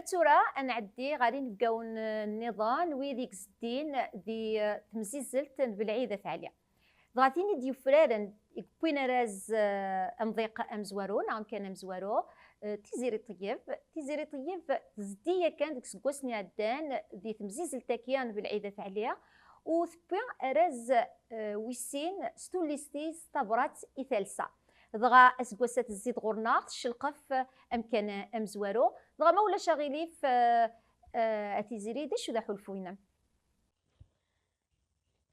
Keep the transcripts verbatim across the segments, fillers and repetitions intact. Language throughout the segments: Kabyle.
Tura ad nɛeddi ɣer inebgawen nniḍen, wid i izeddin di temzizzelt n Belɛid At Ɛli. Dɣa tin i d-yufraren i yewwin arraz, eh, amḍiq amezwaru neɣ amkan amezwaru, eh, Tiziri Ṭeyyeb. Tiziri Ṭeyyeb tezdi yakan deg useggasen iɛeddan di temzizzelt-agi n Belɛid At Ɛli, u tewwi arraz, eh, wis sin s tullist-is Tabrat i talsa. Dɣa aseggas-a tezzi-d ɣur-neɣ, teccelqef amkan amezwaru. Dɣa ma ulac aɣilif, eh, eh, a Tiziri, d acu d aḥulfu-inem?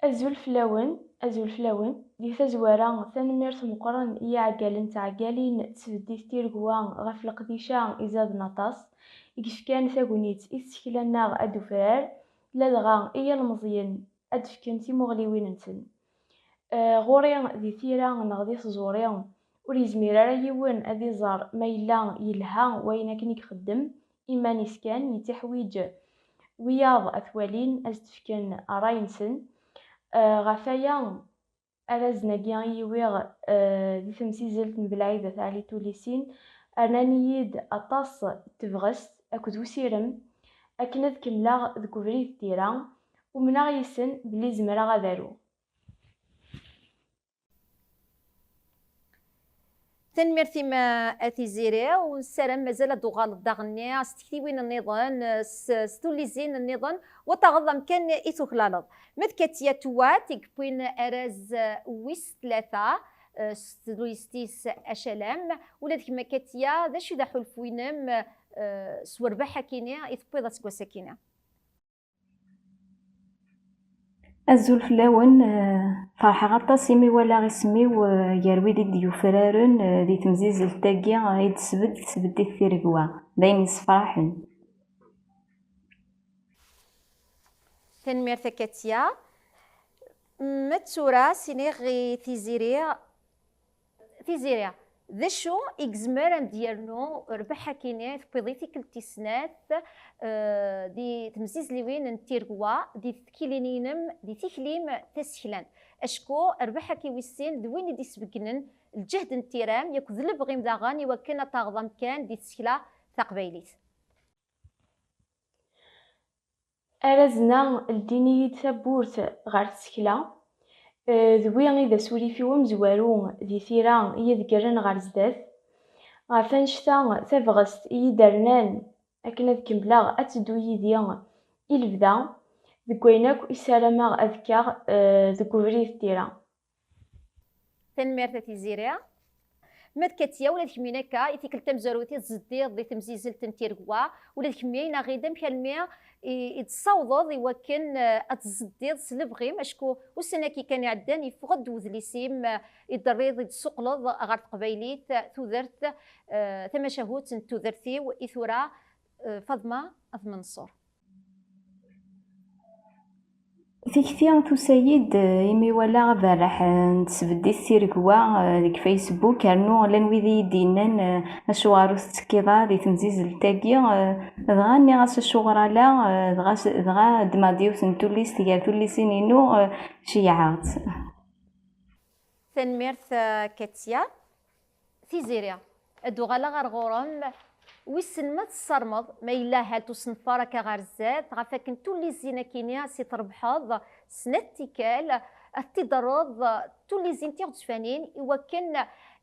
Azul fell-awen, azul fell-awen. Di tazwara, tanemmirt meqqren i yiɛeggalen d tɛeggalin n tesbeddit Tiregwa ɣef leqdic-a izaden aṭas, i yefkan tagnit i tsekla-nneɣ ad d-ufrar, ladɣa i yilmeẓyen ad d-fken timuɣliwin-nsen. Eh, ɣur-i di tira neɣ di tẓuri, ur yezmir ara yiwen ad iẓer ma yella yelha wayen akken i ixeddem iman-is kan, yettiḥwiǧ wiyaḍ ad t-walin, ad s-d-fken ṛṛay-nsen. Eh, ɣef waya, arrazen-agi i yiwiɣ, eh, di temsizzelt n Belɛid At Ɛli Tulisin, rnan-iyi-d aṭas n tebɣest akked usirem akken ad kemmleɣ deg ubrid n tira. Umneɣ yes-sen belli zemreɣ ad aruɣ. Tanemmirt-im a Tiziri, u nessaram mazal ad d-tuɣaleḍ daɣenni s tektiwin nniḍen, s, s tullizin nniḍen, u ad taɣeḍ amkan i tuklaleḍ. Ma d Katia Tuwat i yewwin arraz wis tlata, eh, s tullist-is Acalam. Ula d kemm a Katia, d acu i d aḥulfu-inem, eh, s werbaḥ akini i tewwiḍ aseggas akini? Azul fell-awen, eh, ferḥeɣ aṭas imi walaɣ isem-iw, eh, gar wid i d-yufraren, eh, di temzizzelt-agi, eh, i d-tesbedd tesbeddit Tiregwa. D ayen yessefraḥen. Tanemmirt a Katia. Ma d tura, siniɣ i Tiziri, Tiziri, d acu i yezmer ad d-yernu rrbeḥ akini tewwiḍ i tikkelt tis snat, eh, di temzizliwin n Tiregwa, di tkilin-inem, di tikli-m taseklant? Acku rrbeḥ-agi wis sin d win i d-isbeggnen lǧehd n tira-m, yakk d lebɣi-m daɣen i wakken ad taɣeḍ amkan di tsekla taqbaylit. Arrazen-a ldin-iyi-d tawwurt ɣer tsekla, eh, d wi i d asurif-iw amezwaru di tira i yi-d-gren ɣer zdat. Ɣef annect-a, tabɣest i yi-d-rnan akken ad kemmleɣ ad teddu yid-i i lebda deg wayen akk i ssarameɣ ad kkeɣ, eh, deg ubrid n tira. Tanemmirt a Tiziri. Ma d Katia, ula d kemmini akka, i tikkelt tamezwarut i tẓeddiḍ di temzizzelt n Tiregwa, ula d kemmi, ini-aɣ-id amek almi i, i d-tessawḍeḍ i wakken, eh, ad tẓeddiḍ s lebɣi-m, acku ussan-agi kan iɛeddan yeffeɣ-d wedlis-im, eh, i d-terriḍ, i d-tessuqleḍ ɣer teqbaylit, eh, tudert, eh, tamacahut n tudert-iw i tura, eh, Faḍma At Menṣur. Tikti tusa-yi-d, eh, imi walaɣ aberreḥ, eh, n tesbeddit Tiregwa, eh, deg Facebook, rnu llan wid i yi-d-yennan, eh, acuɣer ur tettekkiḍ ara di temzizzelt-agi, eh, dɣa nniɣ-as acuɣer ala, eh, dɣa s-, dɣa ddmeɣ-d yiwet n tullist gar tullisin-inu, eh, ceyyɛeɣ-tt. Tanemmirt, eh, Katia. Tiziri, ad uɣaleɣ ar ɣur-m. Wissen ma tessarmeḍ, ma yella ahat usenfar akka ɣer zdat, ɣef akken tullizin akini si trebḥeḍ snat tikkal, ad t-id-terreḍ tullizin tiɣezfanin, i wakken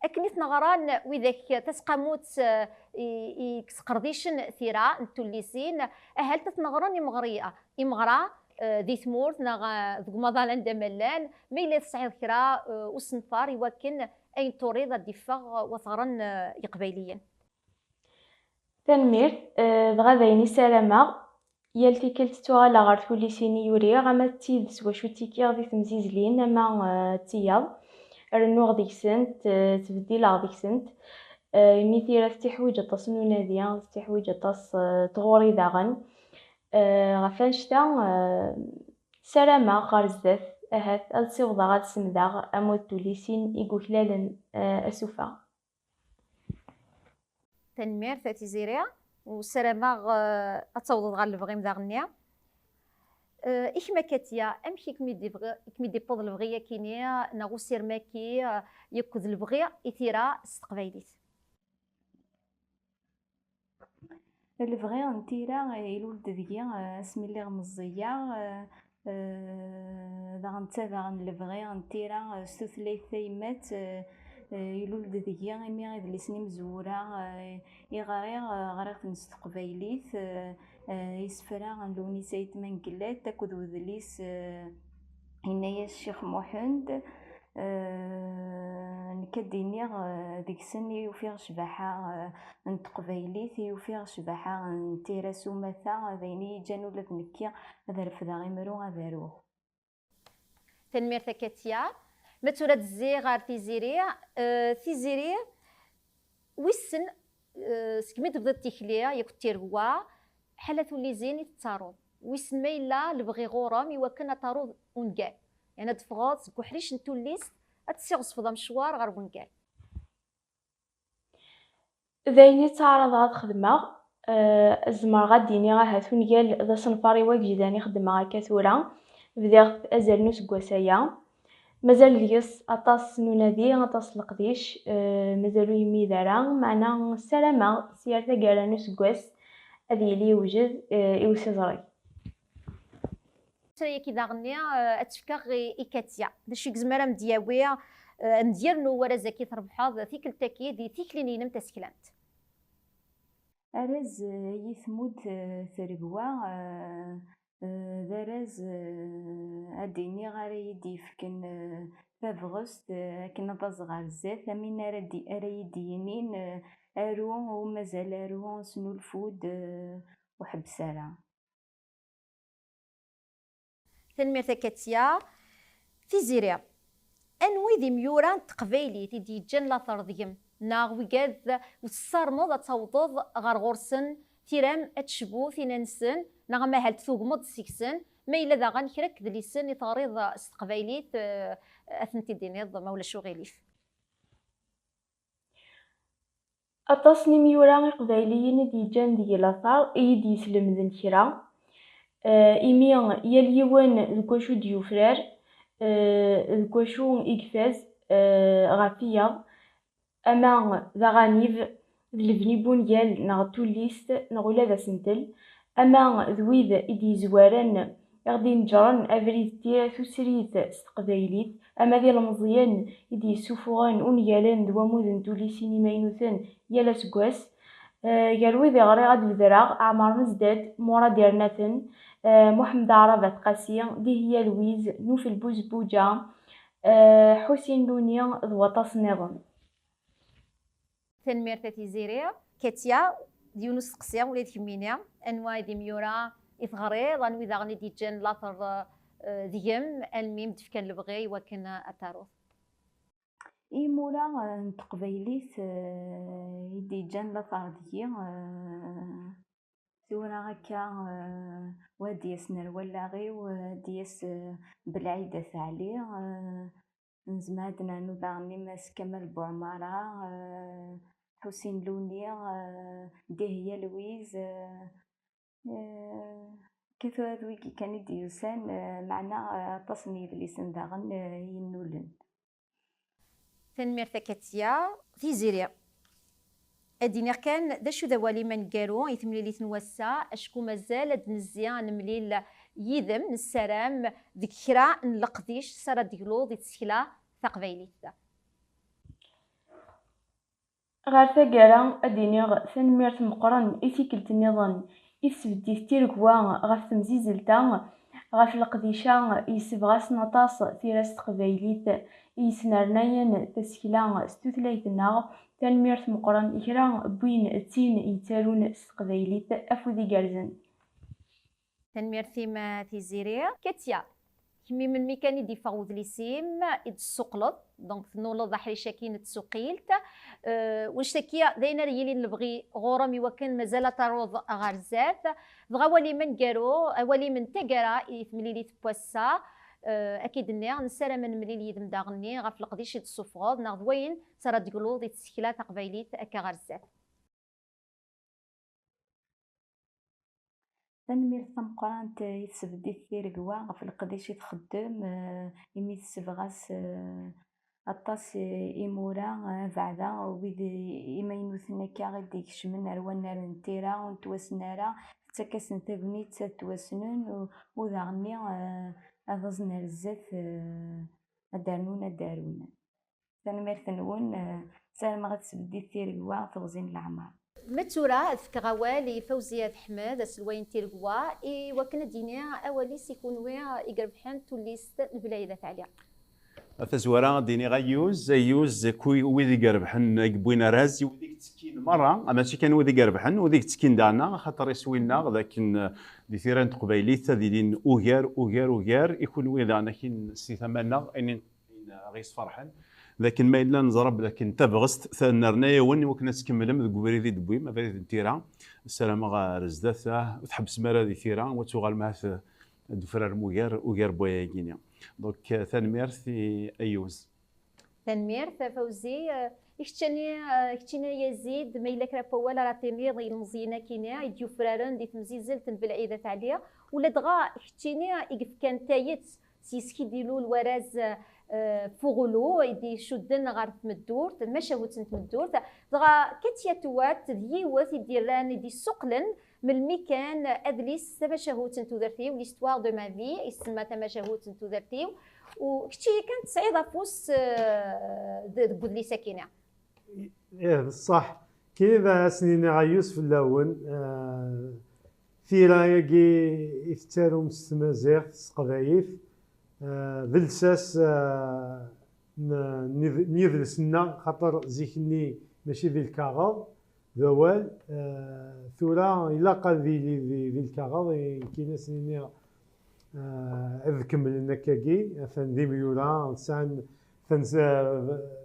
akken i ten-ɣran widak tasqamut, eh, i, i yesqerdicen tira n tullizin, ahat ad ten-ɣren imeɣri-, imeɣra, eh, di tmurt neɣ, eh, deg umaḍal anda ma llan, ma yella tesɛiḍ kra, eh, usenfar i wakken ayen turiḍ ad d-iffeɣ, eh, wa t-ɣren, eh, Yeqbayliyen. Tanemmirt, eh, dɣa d ayen i ssarameɣ. Yal tikkelt ttuɣaleɣ ɣer tullisin i uriɣ, ama d tid s wacu ttikiɣ di temzizlin, ama, eh, d tiyaḍ. Rennuɣ deg-sent, eh, ttbeddileɣ deg-sent. Eh, imi tira tettiḥwiǧ aṭas n unadi, tettiḥwiǧ aṭas, eh, n tɣuri daɣen. Eh, ɣef annect-a, eh, ssarameɣ ɣer zdat, ahat ad ssiwḍeɣ ad semdeɣ amud n tullisin i yuklalen, eh, asuffeɣ. Tanemmirt a Tiziri, u ssarameɣ, eh, ad tawḍeḍ ɣer lebɣi-m daɣenni. Eh, i kemm a Katia, amek i kem-id-ibɣi-, i kem-id-iwweḍ lebɣi-akini, neɣ usirem-agi, eh, yakk d lebɣi i tira s teqbaylit? Lebɣi n tira, eh, ilul-d deg-i, eh, asmi lliɣ meẓẓiyeɣ, eh, eh, daɣen ttabaɣen lebɣi n tira, eh, s tutlayt tayemmat, eh, eh, ilul-d deg-i imi idlisen imezwura, eh, i ɣriɣ, eh, ɣriɣ-ten s teqbaylit, eh, eh, isefra n Lewnis Ayt Mengellat akked wedlis, eh, Yenna-yas Ccix Muḥend, eh, nekk ad d-iniɣ, eh, deg-sen i ufiɣ ccbaḥa, eh, n teqbaylit, i ufiɣ ccbaḥa n tira s umata, d ayen i yi-ǧǧan ula d nekki ad refdeɣ imru ad aruɣ. Tanemmirt a Katia. Ma tura d-zziɣ ɣer Tiziri, eh, Tiziri, wissen, eh, segmi d-tebdiḍ tikli yakk d tiregwa, ḥala tullizin i tettaruḍ. Wissen ma yella lebɣi ɣur-m i wakken ad taruḍ ungal, yani ad teffɣeḍ seg uḥric n tullist, ad tessiɣzefeḍ amecwar ɣer wungal. D ayen i ttɛaraḍeɣ ad xedmeɣ. Eh, zemreɣ ad d-iniɣ ahat ungal d asenfar i wagejdan i xeddmeɣ akka tura. Bdiɣ-t azal n useggas aya. Mazal deg-s aṭas n unadi, aṭas n leqdic, eh, mazal ur yemmid ara, meɛna ssarameɣ s yir taggara n useggas ad yili yewjed, eh, i usiẓreg. Ttray-agi daɣenni, eh, ad tt-fkeɣ i, i Katia. D acu i yezmer ad m-d-yawi, eh, ad m-d-yernu warraz-agi trebḥeḍ tikkelt-agi di tikli-inem taseklant? Arraz, eh, i yi-tmudd, eh, tregwa, eh, eh, d arraz, eh, ad d-iniɣ ara yi-d-yefken, eh, tabɣest, eh, akken ad aẓeɣ ɣer zdat, am win ara d-, ara yi-d-yinin, eh, aru, u mazal aru, snulfu-d, eh, ur ḥebbes ara. Tanemmirt a Katia. Tiziri, anwa i d imyura n teqbaylit i d-yeǧǧan later deg-m? Neɣ wigad ur tessarmeḍ ad tawḍeḍ ɣer ɣur-sen, tira-m ad tecbu tina-nsen, neɣ amahal tugmeḍ seg-sen, ma yella daɣen kra n yedlisen i teɣriḍ s teqbaylit, eh, ad tent-id-tiniḍ, ma ulac uɣilif? Aṭas n imyura iqbayliyen i d-yeǧǧan deg-i later, i yi-d-yeslemden kra. Eh, imi yal yiwen deg wacu d-yufrar, eh, deg wacu i ifaz, eh, ɣef wiyaḍ, ama d aɣanib, d lebni n wungal neɣ d tullist neɣ ula d asentel, ama d wid i d-yezwaren, i ɣ-d-ineǧren abrid n tira tusrit s teqbaylit, ama d ilemẓiyen i d-yessufuɣen ungalen d wammud n tullisin imaynuten yal aseggas. Eh, gar wid i ɣriɣ ad d-bedreɣ Ɛmer Mezdad, Murad Irnaten, eh, Muḥemmed Aɛrab At Qasi, Dihya Lwiz, Nufel Buzbuǧa, eh, Ḥusin Luni d waṭas nniḍen. Tanemmirt a Tiziri. Katia, d yiwen usteqsi ula d kemmini, anwa i d imyura i teɣriḍ, anwi daɣen i d-yeǧǧan later, eh, deg-m, almi i m-d-fkan lebɣi i wakken ad taruḍ? Imura, eh, n teqbaylit, eh, i d-yeǧǧan later deg-i, eh, tura akka, eh, wa d-yasen ar wallaɣ-iw, eh, d-yas, eh, Belɛid At Ɛli, eh, nezmer ad d-nernu daɣen Mass Kamal Buɛmara, eh, Ḥusin Luni, eh, Dihya Lwiz, eh, eh, akka tura d wigi kan i d-yusan, eh, meɛna, eh, aṭas n yedlisen daɣen, eh, i yennulen. Tanemmirt a Katia. Tiziri, ad d-iniɣ kan d acu d awal-im aneggaru i temlilit n wass-a, acku mazal ad d-nezzi ad nemlil yid-m, nessaram deg kra n leqdic s ara d-tegluḍ i tsekla taqbaylit. Ɣer taggara, ad d-iniɣ tanemmirt meqqren i tikkelt nniḍen i tesbeddit tiregwa ɣef temzizzelt-a, ɣef leqdic-a yessebɣasen aṭas tira s teqbaylit, i yesnernayen tasekla s tutlayt-nneɣ. Tanemmirt meqqren i kra n win d tin yettarun s teqbaylit, afud igerrzen. Tanemmirt-im a Tiziri. Katia, kemmi melmi kan i d-yeffeɣ wedlis-im i d-tessuqleḍ, donc tennuleḍ aḥric-agi n tsuqilt, euh, wanect-agi d ayen ara yilin lebɣi ɣur-m i wakken mazal ad taruḍ ɣer zdat. Dɣa awal-im aneggaru, awal-im n taggara i temlilit n wass-a, euh, akka i d-nniɣ, nessaram ad nemlil yid-m daɣenni ɣef leqdic i d-tessufɣeḍ, neɣ d wayen s ara d-tegluḍ i tsekla taqbaylit akka ɣer zdat. Tanemmirt tameqqrant i tesbeddi tiregwa ɣef leqdic i txeddem, eh, imi tessebɣas, eh, aṭas, eh, imura, eh, abeɛda, wid imaynuten Akka i d-ikecmen ar wannar n tira ur nettwassen ara, tettak-asen tagnit ad ttwassnen u, u daɣenni, eh, ad aẓen ar zdat, eh, ad d-rnun, ad d-arun. Tanemmirt-nwen, eh, ssarameɣ ad tesbeddit tiregwa teɣzi n leɛmer. Ma d tura ad fkeɣ awal i Fawzi At Ḥmed, aselway n tiregwa, i wakken ad d-yini awal-is i kunwi i irebḥen tullist n Belɛid At Ɛli. A tazwara ad d-iniɣ ayyuz, ayyuz, kuy wid i irebḥen, i yewwin arraz, i wid i yettekkin merra, mačči kan wid i irebḥen, wid i yettekkin daɣen, axaṭer iswi-nneɣ d akken, eh, di tira n teqbaylit ad ilin ugar, ugar, ugar, i kunwi daɣen akin si tama-nneɣ, ayen ayen aɣ-yesferḥen, d akken ma yella neẓra belli akken tabɣest ta-, nerna-yawen i wakken ad tkemmlem deg ubrid i d-tewwim, abrid n tira. Ssarameɣ ar zdat, ah, ur tḥebbsem ara di tira, wa tuɣalem ahat, eh, ad d-ufrarem ugar, ugar n wayagi-ni. Donc, eh, tanemmirt i Ayyuz. Tanemmirt, a Fawzi. Eh, i keččini, eh, keččini a Yazid, ma yella kra n wawal ara tiniḍ i yilmeẓyen akini i d-yufraren di temzizelt n Belɛid At Ɛli, ula dɣa keččini i yefkan tayet s yes-k i d-ilul warraz, eh, Fuɣulu, i d-icudden ɣer tmeddurt, tmacahut n tmeddurt. Dɣa Katia Tuwat d yiwet i d-irran, i d-issuqlen melmi kan adlis Tamacahut n tudert-iw, L'histoire de ma vie, isemma Tamacahut n tudert-iw. U kečči kan tesɛiḍ afus, eh, de-, deg udlis-akini. Ih, d ṣṣeḥ. Kini ad asen-iniɣ ayyuz fell-awen. Eh, tira-agi i tettarum s tmaziɣt, s teqbaylit, eh, d lsas, eh, n, n yid-, n yidles-nneɣ, xaṭer zik-nni mačči di lkaɣeḍ, d awal, eh, tura ilaq ad yili di, di lkaɣeḍ, i nekkini ad sen-iniɣ, eh, ad kemmlen akkagi, atan d imyura, sɛan, atan s-,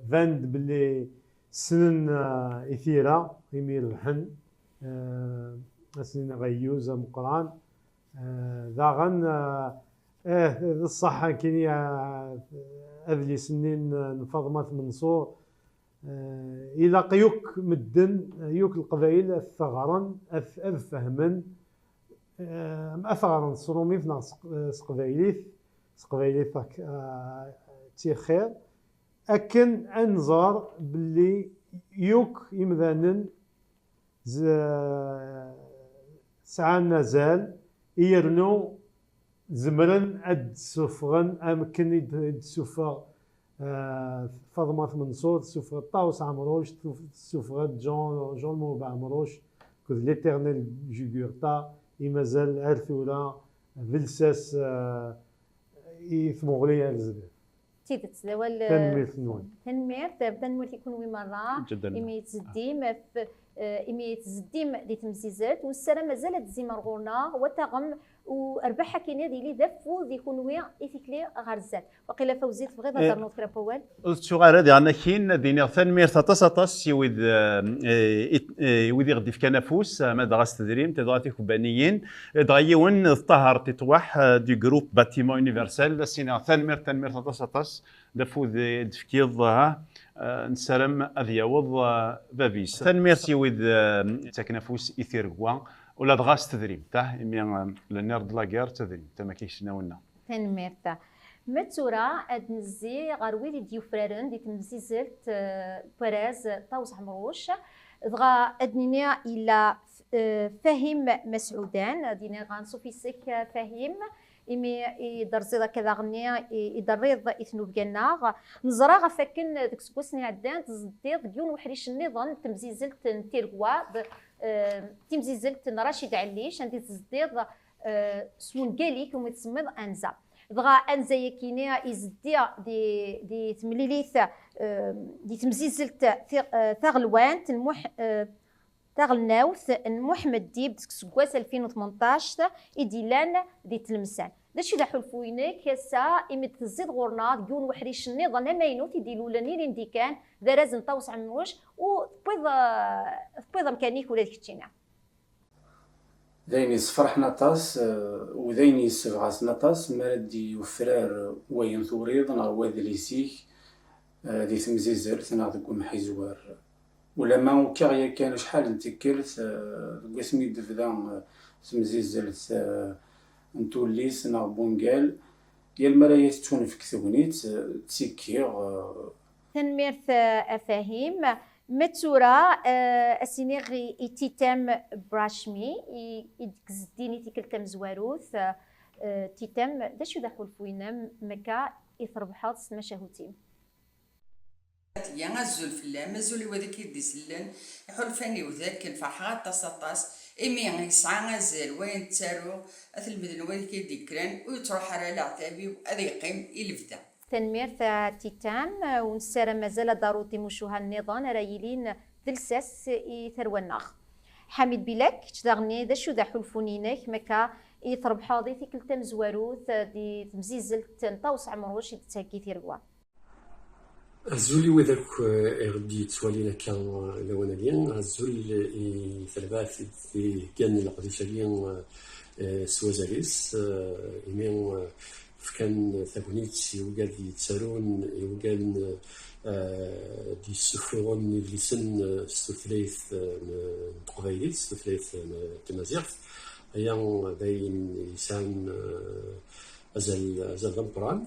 ban-d belli ssnen, eh, i tira, imi rebḥen, eh, ad sen-iniɣ ayyuz ameqqran. Eh, daɣen, eh, eh, d ṣṣeḥ, nekkini, eh, adlis-nni n, n Faḍma At Menṣur, eh, ilaq yakk medden, yakk Leqbayel ad t-ɣren, ad, ad fehmen, eh, ad t-ɣren s trumit neɣ s, eh, s teqbaylit, s teqbaylit, eh, d tixir, akken ad nẓer belli yakk imdanen z-, sɛan azal, yernu zemren ad d-ssuffɣen am akken i d-, i d-tessufeɣ, eh, Faḍma At Menṣur, tessufeɣ Ṭawes Ɛemruc, tuf-, tessufeɣ Jean, Jean Lmehub Ɛemruc, akked l'éternel Jugurtha, i mazal ar tura d lsas, eh, i tmuɣli ar zdat. D tidet, d awal, eh, tanemmirt-nwen. Tanemmirt, eh, tanemmirt i kunwi merra, imi i tzeddem, eh, f-, eh, imi i tzeddem di temzizelt, u nessaram mazal ad d-tzimem ɣur-neɣ, wa taɣem, u rrbeḥ akkin ad yili d afud i kunwi i tikli ɣer zdat. Waqila Fawzi tebɣiḍ ad, eh, ternuḍ kra n wawal? Ur tettuɣ ara, diɣen akkin ad iniɣ tanemmirt aṭas, aṭas i wid, eh, eh, i, eh, i wid i ɣ-d-ifkan afus, ama dɣa s tedrimt, dɣa tikebbaniyin, dɣa yiwen d Ṭaher Tiṭwaḥ, eh, du groupe Bâtiment Universel, ad s-iniɣ tanemmirt, tanemmirt aṭas, aṭas, d afud i d-tefkiḍ, ha, eh, nessaram ad yaweḍ, eh, bab-is. Tanemmirt i wid, eh, yettaken afus i tiregwa, ula dɣa s tedrimt, ah, imi, eh, le nerf de la guerre d tadrimt, am akka i s-nna winna. Tanemmirt. Ma d tura ad nezzi ɣer wid i d-yufraren di temzizelt, eh, n warraz Ṭawes Ɛemruc, dɣa ad nini yella, eh, Fahim Masɛudan, ad iniɣ anṣuf yes-k, eh, Fahim, imi i d-terziḍ akka daɣenni, i, i d-terriḍ i tnubga-nneɣ. Neẓra ɣef wakken deg useggasen iɛeddan tẓeddiḍ deg yiwen uḥric nniḍen n temzizelt n tiregwa, d, eh, timzizelt n Racid Ɛellic, anda i tẓeddiḍ, eh, s wungal-ik umi tsemmiḍ Anza. Dɣa Anza-yakini izeddi di, di temlilit, eh, di temzizelt ti-, eh, taɣelwant n Muḥ-, eh, taɣelnawt n Muḥemmed Dib deg useggas alfin u tmenṭac i d-illan di Tlemsan. D acu i d aḥulfu-inek ass-a imi d-tezziḍ ɣur-neɣ deg yiwen uḥric nniḍen amaynut i d-ilulen ilindi kan d arraz n Ṭawes Ɛemruc u tewwiḍ, eh, tewwiḍ amkan-ik ula d keččini? D ayen yessefraḥen aṭas, eh, u d ayen yessebɣasen aṭas mi ara d-yufrar wayen turiḍ neɣ wadlis-ik, eh, di temzizelt neɣ deg umḥizwer. Ulamma ukkaɣ yakan acḥal n tikkelt, eh, deg wasmi i d-tebda, eh, temzizelt, eh, n tullis neɣ n wungal, yal mi ara yi-tettunefk tegnit, eh, ttikkiɣ, eh. Tanemmirt, eh, a Fahim. Ma d tura, eh, ad s-iniɣ i, i Titam Brashmi, i, i d-yezzin i tikkelt tamezwarut, eh, Titam, d acu d aḥulfu-inem makka i trebḥeḍ s tmacahut-im? Tga azul fell-am, azul i wad akka i d-isellen, iḥulfan-iw d akken ferḥeɣ aṭas aṭas, imi yesɛa azal wayen ttaruɣ, ad t-lemden wad akka i d-ikkren, ur yettruḥ ara leɛtab-iw, ad yeqqim i lebda. Tanemmirt a Titam, ur nessaram mazal ad d-taruḍ timucuha nniḍen ara yilin d lsas i tarwa-nneɣ. Ḥamid Bilak, kečč daɣenni d acu d aḥulfu-inek makka i trebḥeḍ i tikkelt tamezwarut di temzizzelt n Ṭawes Ɛemruc i d-tettheggi tiregwa? Azul i wid akk i ɣ-d-yettwalin akka lawan-agi, azul i terbaɛt i d-iheggan leqdic-agi s wazal-is, imi fkan tagnit i wigad yettarun, i wigad d-yessuffuɣen idlisen s tutlayt n teqbaylit, s tutlayt n tmaziɣt. Aya d ayen yesɛan azal, azal d ameqqran.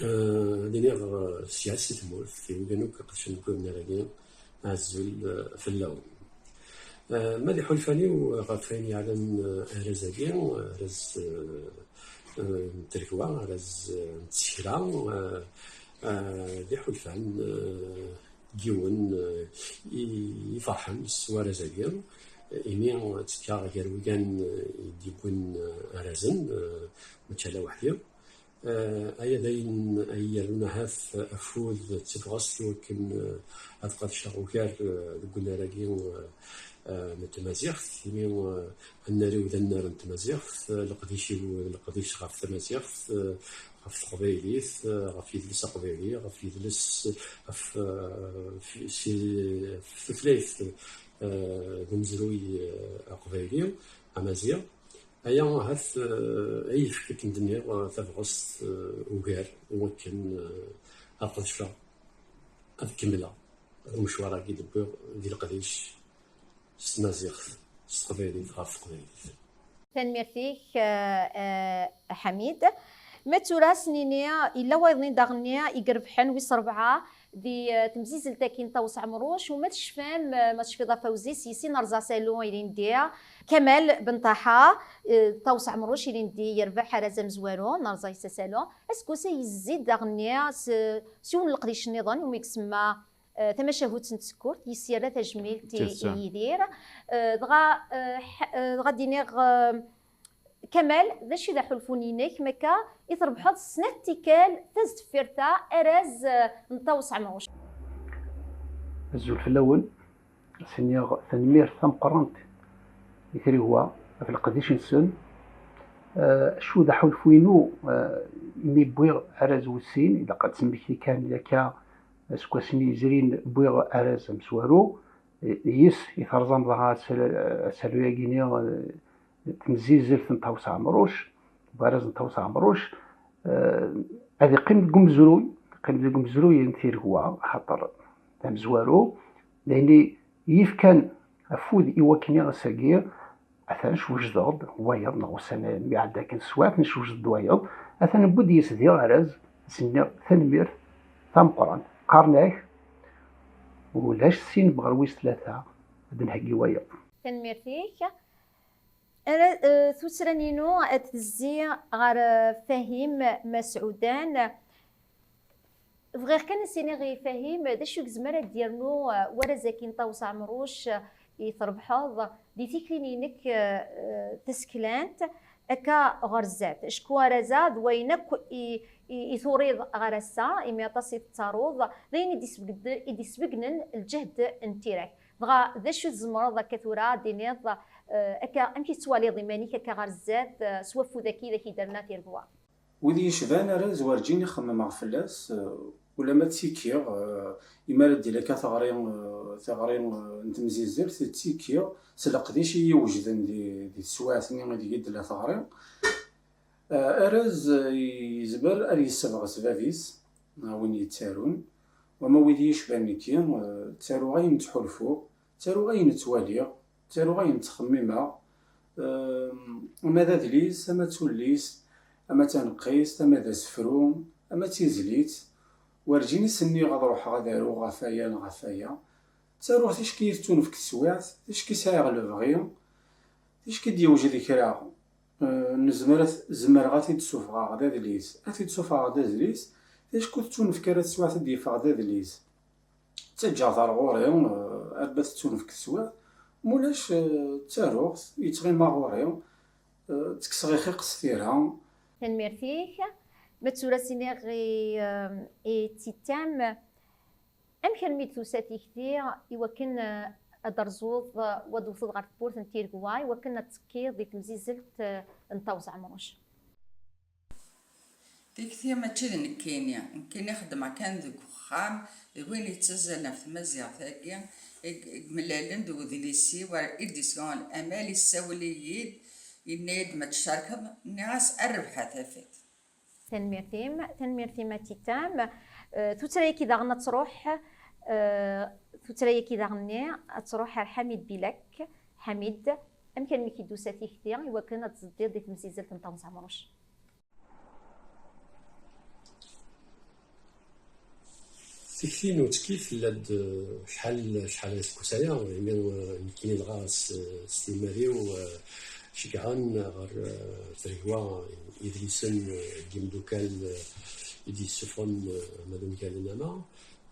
Ad iniɣ sya si tmurt, i wigad akk iqedcen deg webnar-agi, azul fell-awen. Ma d iḥulfan-iw ɣef wayen yeɛnan arraz-agi, arraz n tregwa, arraz n tsekla, d iḥulfan n yiwen i iferḥen s warraz-agi, imi ttekkaɣ gar wigad i d-yewwin arrazen, mačči ala weḥd-i. Aya d ayen ay yerrun ahat afud d tebɣest i wakken ad qedceɣ ugar deg unnar-agi n tmaziɣt, imi annar-iw d annar n tmaziɣt, leqdic-iw d leqdic ɣef tmaziɣt, ɣef teqbaylit, ɣef yidles aqbayli, ɣef yidles, ɣef, si, ɣef tutlayt d umezruy aqbayli, amaziɣ. Aya ahat ay yefk akken d-nniɣ tabɣest ugar i wakken ad qedceɣ, ad kemmleɣ deg umecwar-agi d-wwiɣ di leqdic s tmaziɣt, s teqbaylit, ɣef teqbaylit. Tanemmirt-ik a Ḥamid. Ma d tura ad s-nini yella wayeḍ-nni daɣenni i irebḥen wis rebɛa di temzizzelt-agi n Ṭawes Ɛemruc, u ma tecfam, ma tecfiḍ a Fawzi, s yis-i nerẓa asalu ilindi, Kamal Benṭaḥa, Ṭawes Ɛemruc ilindi yerbeḥ arraz amezwaru, nerẓa-yas asalu. Aseggas-a yezzi-d daɣenni s yiwen n leqdic nniḍen umi isemma tamacahut n tsekkurt, yis yerra tajmilt i Yidir. Dɣa, dɣa d-iniɣ, Kamal, d acu i d aḥulfu-inek makka i trebḥeḍ snat tikkal tazdeffirt-a arraz n Ṭawes Ɛemruc? Azul fell-awen. Ad s-iniɣ tanemmirt tameqqrant i Trigwa ɣef leqdic-nsen. Acu d aḥulfu-inu imi wwiɣ arraz wis sin, ilaq ad d-smekti kan akka aseggas-nni yezrin wwiɣ arraz amezwaru, yis i terẓam dɣa asalu-agi-nni temzizzelt n Ṭawes Ɛemruc, warraz n Ṭawes Ɛemruc, ad iqqim deg umezruy, iqqim deg umezruy n Tiregwa, axaṭer d amezwaru, d ayen i yefkan afud i wakken ass-agi atan cwejdeɣ-d wayeḍ, neɣ ussan mi iɛedda akken teswiɛt, necwejdeɣ-d wayeḍ, atan wwi-d yis diɣ arraz, ad s-iniɣ tanemmirt tameqqrant. Qqaren-ak ulac sin ɣer wis tlata ad d-nheggi wayeḍ. Tanemmirt-ik. Ara, eh, tuttra-inu ad tezzi ɣer, eh, Fahim Masɛudan. Bɣiɣ kan ad s-iniɣ i Fahim d acu i yezmer ad d-yernu, eh, warraz-agi n Ṭawes Ɛemruc, eh, i trebḥeḍ di tikli-inek, eh, eh, taseklant akka ɣer zdat. Acku arraz-a d wayen akk i, i, i turiḍ ɣer ass-a, imi aṭas i tettaruḍ, d ayen i d-isbegd-, i d-isbegnen lǧehd n tira-k. Dɣa d acu i tzemreḍ akka tura ad d-tiniḍ, eh, akka, amek i tettwaliḍ iman-ik akka ɣer zdat, eh, s wafud-agi i d ak-iderna tiregwa? Wid yecban arraz werǧin i xemmemeɣ fell-as, eh, ulamma ttikkiɣ, eh, imi ara d-tili akka teɣri, eh, tiɣri, eh, n temzizzelt, ttikkiɣ s leqdic i yi-wejden di, di teswiɛt-nni ideg i d-tella teɣri. Eh, arraz, eh, yezmer ad yessebɣes bab-is, neɣ win yettarun, wama wid yecban nekki, eh, ttaruɣ ayen ttḥulfuɣ, ttaruɣ ayen ttwaliɣ, ttaruɣ ayen ttxemmimeɣ, eh, ama d adlis, ama d tullist, ama d taneqqist, ama d asefru, ama d tizlit, werǧin i s-nniɣ ad ruḥeɣ ad aruɣ ɣef aya neɣ ɣef aya, Ttaruɣ ticki i tettunefk teswiɛt, ticki sɛiɣ lebɣi, ticki d-yewjed kra, eh, nezmer ad, zemreɣ ad t-id-sufɣeɣ d adlis. Ad t-id-sufɣeɣ d adlis, ticki ur tettunefk ara teswiɛt ad d-yeffeɣ d adlis. Ttaǧǧaɣ-t ar ɣur-i, eh, arma tettunefk teswiɛt, mulac, eh, ttaruɣ-t, yettɣima ɣur-i, eh, ttekkseɣ ixiq s tira. Tanemmirt-ik. Ma tura s-iniɣ i, eh, i Tittam, amek armi d-tusa tikti i wakken, eh, ad d-terzuḍ, eh, u ad d-tewteḍ ɣer tewwurt n Tiregwa, i wakken ad tekkiḍ di temzizzelt, eh, n Ṭawes Ɛemruc? Tikti mačči d nekkini. Nekkini xeddmeɣ kan deg uxxam, d win yettazzalen ɣef tmaziɣt-agi, i i yemlalen d wedlis-iw, Éditions L'Amel, issawel-iyi-d, yenna-yi-d ma tcerkeḍ, nniɣ-as a Rrbeḥ a tafat. Tanemmirt-im, tanemmirt-im a Tittam. Eh, tuttra-agi daɣen ad truḥ, eh, tuttra-agi daɣen-nni ad truḥ ar Ḥamid Bilak. Ḥamid, amek armi k-id-tusa tikti i wakken ad tẓeddiḍ di temzizzelt n Ṭawes Ɛemruc? Tikti n uttekki tella-d, eh, acḥal, acḥal n iseggasen aya, imi, eh, nekkini dɣa s, s timmad-iw, eh, ceggɛen ɣer, eh, Tregwa idlisen, eh, n yimdukal, eh, i d-yessufɣen, eh, ama d ungal n ama,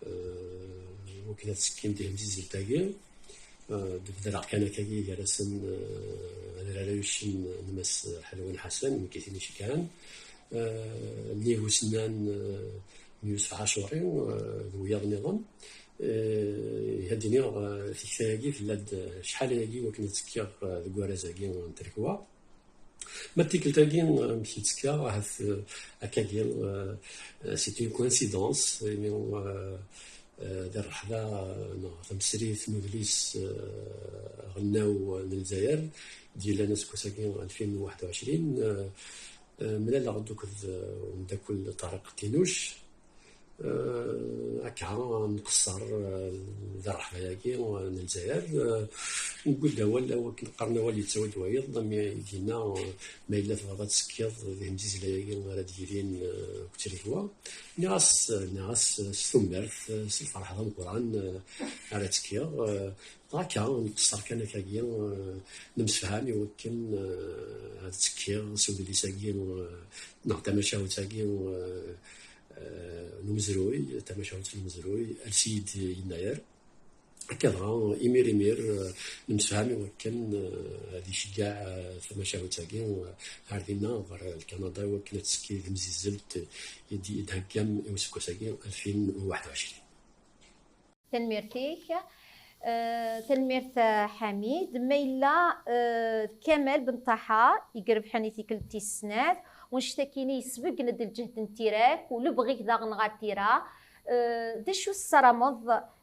eh, wakken ad ttekkin di temzizzelt-agi. Eh, d-bedreɣ kan akkagi gar-asen, eh, adrara yuccen n Mass Ḥelwan Ḥasan, nekk i t-iceggɛen. Eh, nnig usennan, eh, n Yusef Ɛacuri, eh, d wiyaḍ nniḍen. Eh, ad d-iniɣ, eh, tikta-agi tella-d, eh, acḥal ayagi wakken ad tekkiɣ, eh, deg warraz-agi n Tregwa. Ma d tikkelt-agi, eh, amek i ttekkiɣ, ahat, eh, akkagi, eh, eh, c'est une coïncidence, imi, eh, eh, d rreḥba, eh, neɣ tamesrit n udlis, eh, aɣelnaw n Lezzayer, d-yellan aseggas-agi alfin u waḥed u ɛecrin, eh, eh, mlaleɣ-d akked, eh, umeddakel Ṭariq Tinuc, eh, akka nqeṣṣer, eh, d rreḥba-agi, eh, n Lezzayer. Eh, newwi-d awal, akken qqaren awal yettawi-d wayeḍ, am i d-yenna, eh, ma yella tebɣiḍ ad tekkiḍ di temzizzla-agi ara d-yilin, eh, akked Tregwa. Nniɣ-as, nniɣ-as s tumert, eh, s lferḥ d ameqqran, eh, ara tekkiḍ. Eh, Akka, nqeṣṣer kan akkagi, eh, nemsefham i wakken, eh, ad ttekkiɣ s udlis-agi, eh, neɣ tamacahut-agi, eh, eh, n umezruy, tamacahut n umezruy, Alsid Yennayer. Akka dɣa, imir imir, eh, nemsefham i wakken, eh, ad iceggeɛ, eh, tamacahut-agi, eh, ar dinna, ɣer Lkanada, i wakken ad tekki temzizzelt i d-, i d-theggam i useggas-agi, alfin u waḥed u ɛecrin. Tanemmirt-ik. Eh, tanemmirt a Ḥamid. Ma yella, eh, d Kamal Ben Ṭaḥa i irebḥen i tikkelt tis snat, wanect-akini yesbeggen-d lǧehd n tira-k u lebɣi-k daɣen ɣer tira. Eh, d acu tessarameḍ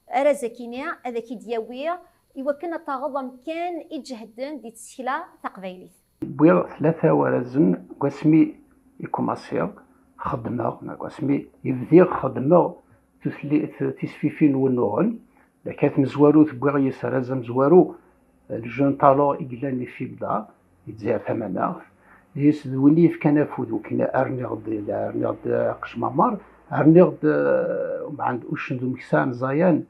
arraz-akini ad ak-id-yawi i wakken ad taɣeḍ amkan iǧehden di tsekla taqbaylit? Wwiɣ tlata warrazen deg wasmi i kumaṣiɣ xeddmeɣ, neɣ deg wasmi i bdiɣ xeddmeɣ tutli-, t-, tisfifin n wunuɣen. Laka tamezwarut wwiɣ yis arraz amezwaru, le jeune talent i yellan i Fibda, i Lezzayer Tamaneɣt. Yis d win i yefkan afud, wakken rniɣ-d, rniɣ-d aqejmamar, rniɣ-d, eh, umɛend uccen d umeksa n Zayan,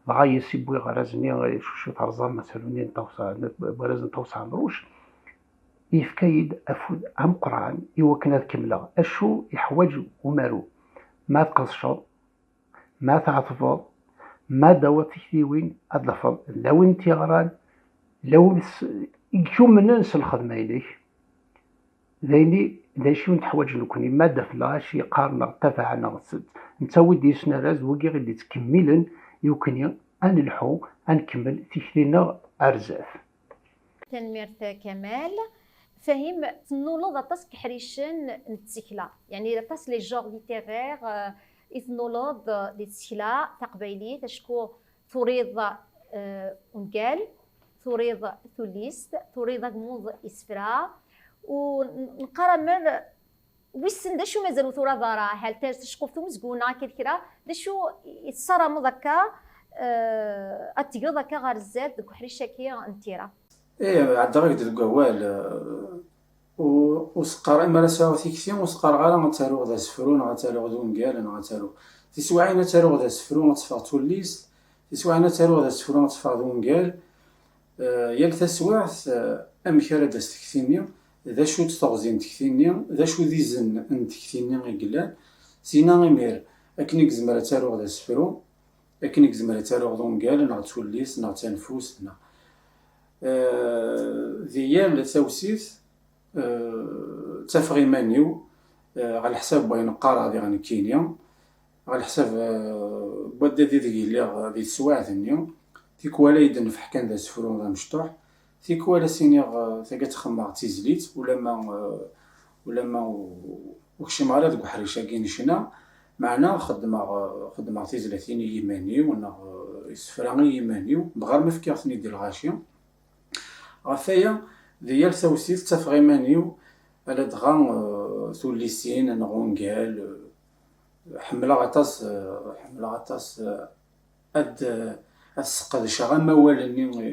dɣa yis i wwiɣ arraz-nni, eh, cucu terẓam asaru-nni n Ṭawes, n warraz n Ṭawes Ɛemruc. Yefka-yi-d afud ameqqran i wakken ad kemmleɣ. Acu yeḥwaǧ umaru? Ma tqedceḍ, ma tɛetbeḍ, ma d-tawiḍ tiktiwin, ad d-tafeḍ llan win i t-yeɣran, llan win s-, i yumnen s lxedma-inek. D ayen i, d acu i neḥwaǧ nekkni, ma d-afleɣ acu yeqqar neɣ tabaɛ neɣ s-, nettawi-d yis arraz, d wigi i d-yettkemmilen i wakken ad nelḥu, ad nkemmel tikti-nneɣ ar zdat. Tanemmirt a Kamal. Fahim, tennuleḍ aṭas n yeḥricen n tsekla, yeɛni aṭas les genres littéraires, euh, i tennuleḍ, euh, di tsekla taqbaylit, acku turiḍ, euh, ungal, turiḍ tullist, turiḍ agmuḍ isefra, u n-, neqqar amer Wissen d acu mazal ur turaḍ ara, hal ters tceqquft umezgun neɣ akka d kra, d acu i tessarameḍ akka, eh, ad tgeḍ akka ɣer zdat deg uḥric-agi n tira? Ih, ɛeddaɣ-ak-d deg wawal, eh, u-, ur s-qqar, mi ara sɛuɣ tikti, ur s-qqareɣ ara ad taruɣ d asefru, neɣ ad taruɣ d ungal, neɣ ad taruɣ. Tiswiɛin ad taruɣ d asefru, ad teffeɣ d tullist, Iswaɛen ad taruḍ asefru ad teffeɣ d wungal. Eh, yal taswiɛt, eh, amek ara d-tas tekti-nni, d acu-tt teɣzi n tekti-nni, d acu d izen n tekti-nni i yellan. Sina imir, akken i yezmer ad taruɣ d asefru, akken i yezmer ad taruɣ d ungal, neɣ d tullist, neɣ d tanfust, neɣ, eh, di yal tawsit, eh, ttafeɣ iman-iw, eh, ɣer leḥsab n wayen qqareɣ diɣ nekkini, ɣer leḥsab, eh, n waddad ideg lliɣ di teswiɛt-nni, tikwal ay d-nefḥ kan d asefru d amecṭuḥ, tikwal as-iniɣ, eh, taga ttxemmeɣ d tizlit, ulamma, eh, ulamma u-, ur kcimeɣ ara deg uḥric-agi n ccna, meɛna xeddmeɣ, eh, xeddmeɣ tizlatin i yiman-iw, neɣ, eh, isefra i yiman-iw, bɣar ma fkiɣ-ten-id i lɣaci. Ɣef waya, di yal tawsit ttafeɣ iman-iw, ala dɣa, eh, tullisin neɣ ungal, eh, ḥemmleɣ aṭas, eh, ḥemmleɣ aṭas, eh, ad, eh, ad sqedceɣ amawal-nni i,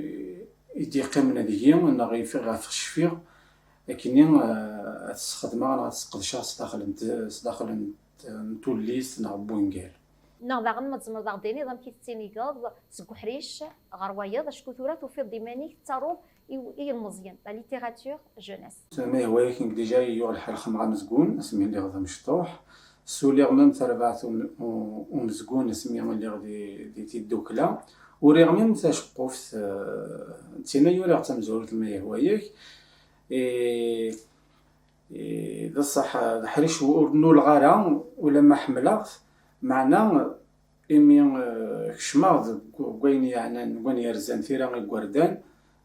i d-yeqqimen deg-i, neɣ i ɣef cfiɣ, akkenni, eh, ad t-sxedmeɣ neɣ ad t-sqedceɣ sdaxel n t-, sdaxel n t-, n tullist neɣ n wungal. Neɣ daɣen ma tzemreḍ ad aɣ-d-tiniḍ amek i tettinigeḍ seg uḥric ɣer wayeḍ, acku tura tufiḍ-d iman-ik tettaruḍ i, i yilmeẓyen, la littérature jeunesse. Ma yehwa-yak, nekk déjà yuɣ lḥal xemmeɣ amezgun, asmi lliɣ d amecṭuḥ. Suliɣ même tarbaɛt um-, u-, umezgun, asmi lliɣ di, di tiddukla. Uriɣ même taceqquft, eh, d tin ay uriɣ d tamezwarut, ma yehwa-yak. Et, et d ṣṣeḥ, d aḥric ur nnuleɣ ara, ulamma ḥemmleɣ-t, meɛna imi, eh, kecmeɣ deg, deg wayen yeɛnan, deg wayen yerzan tira n yigerdan,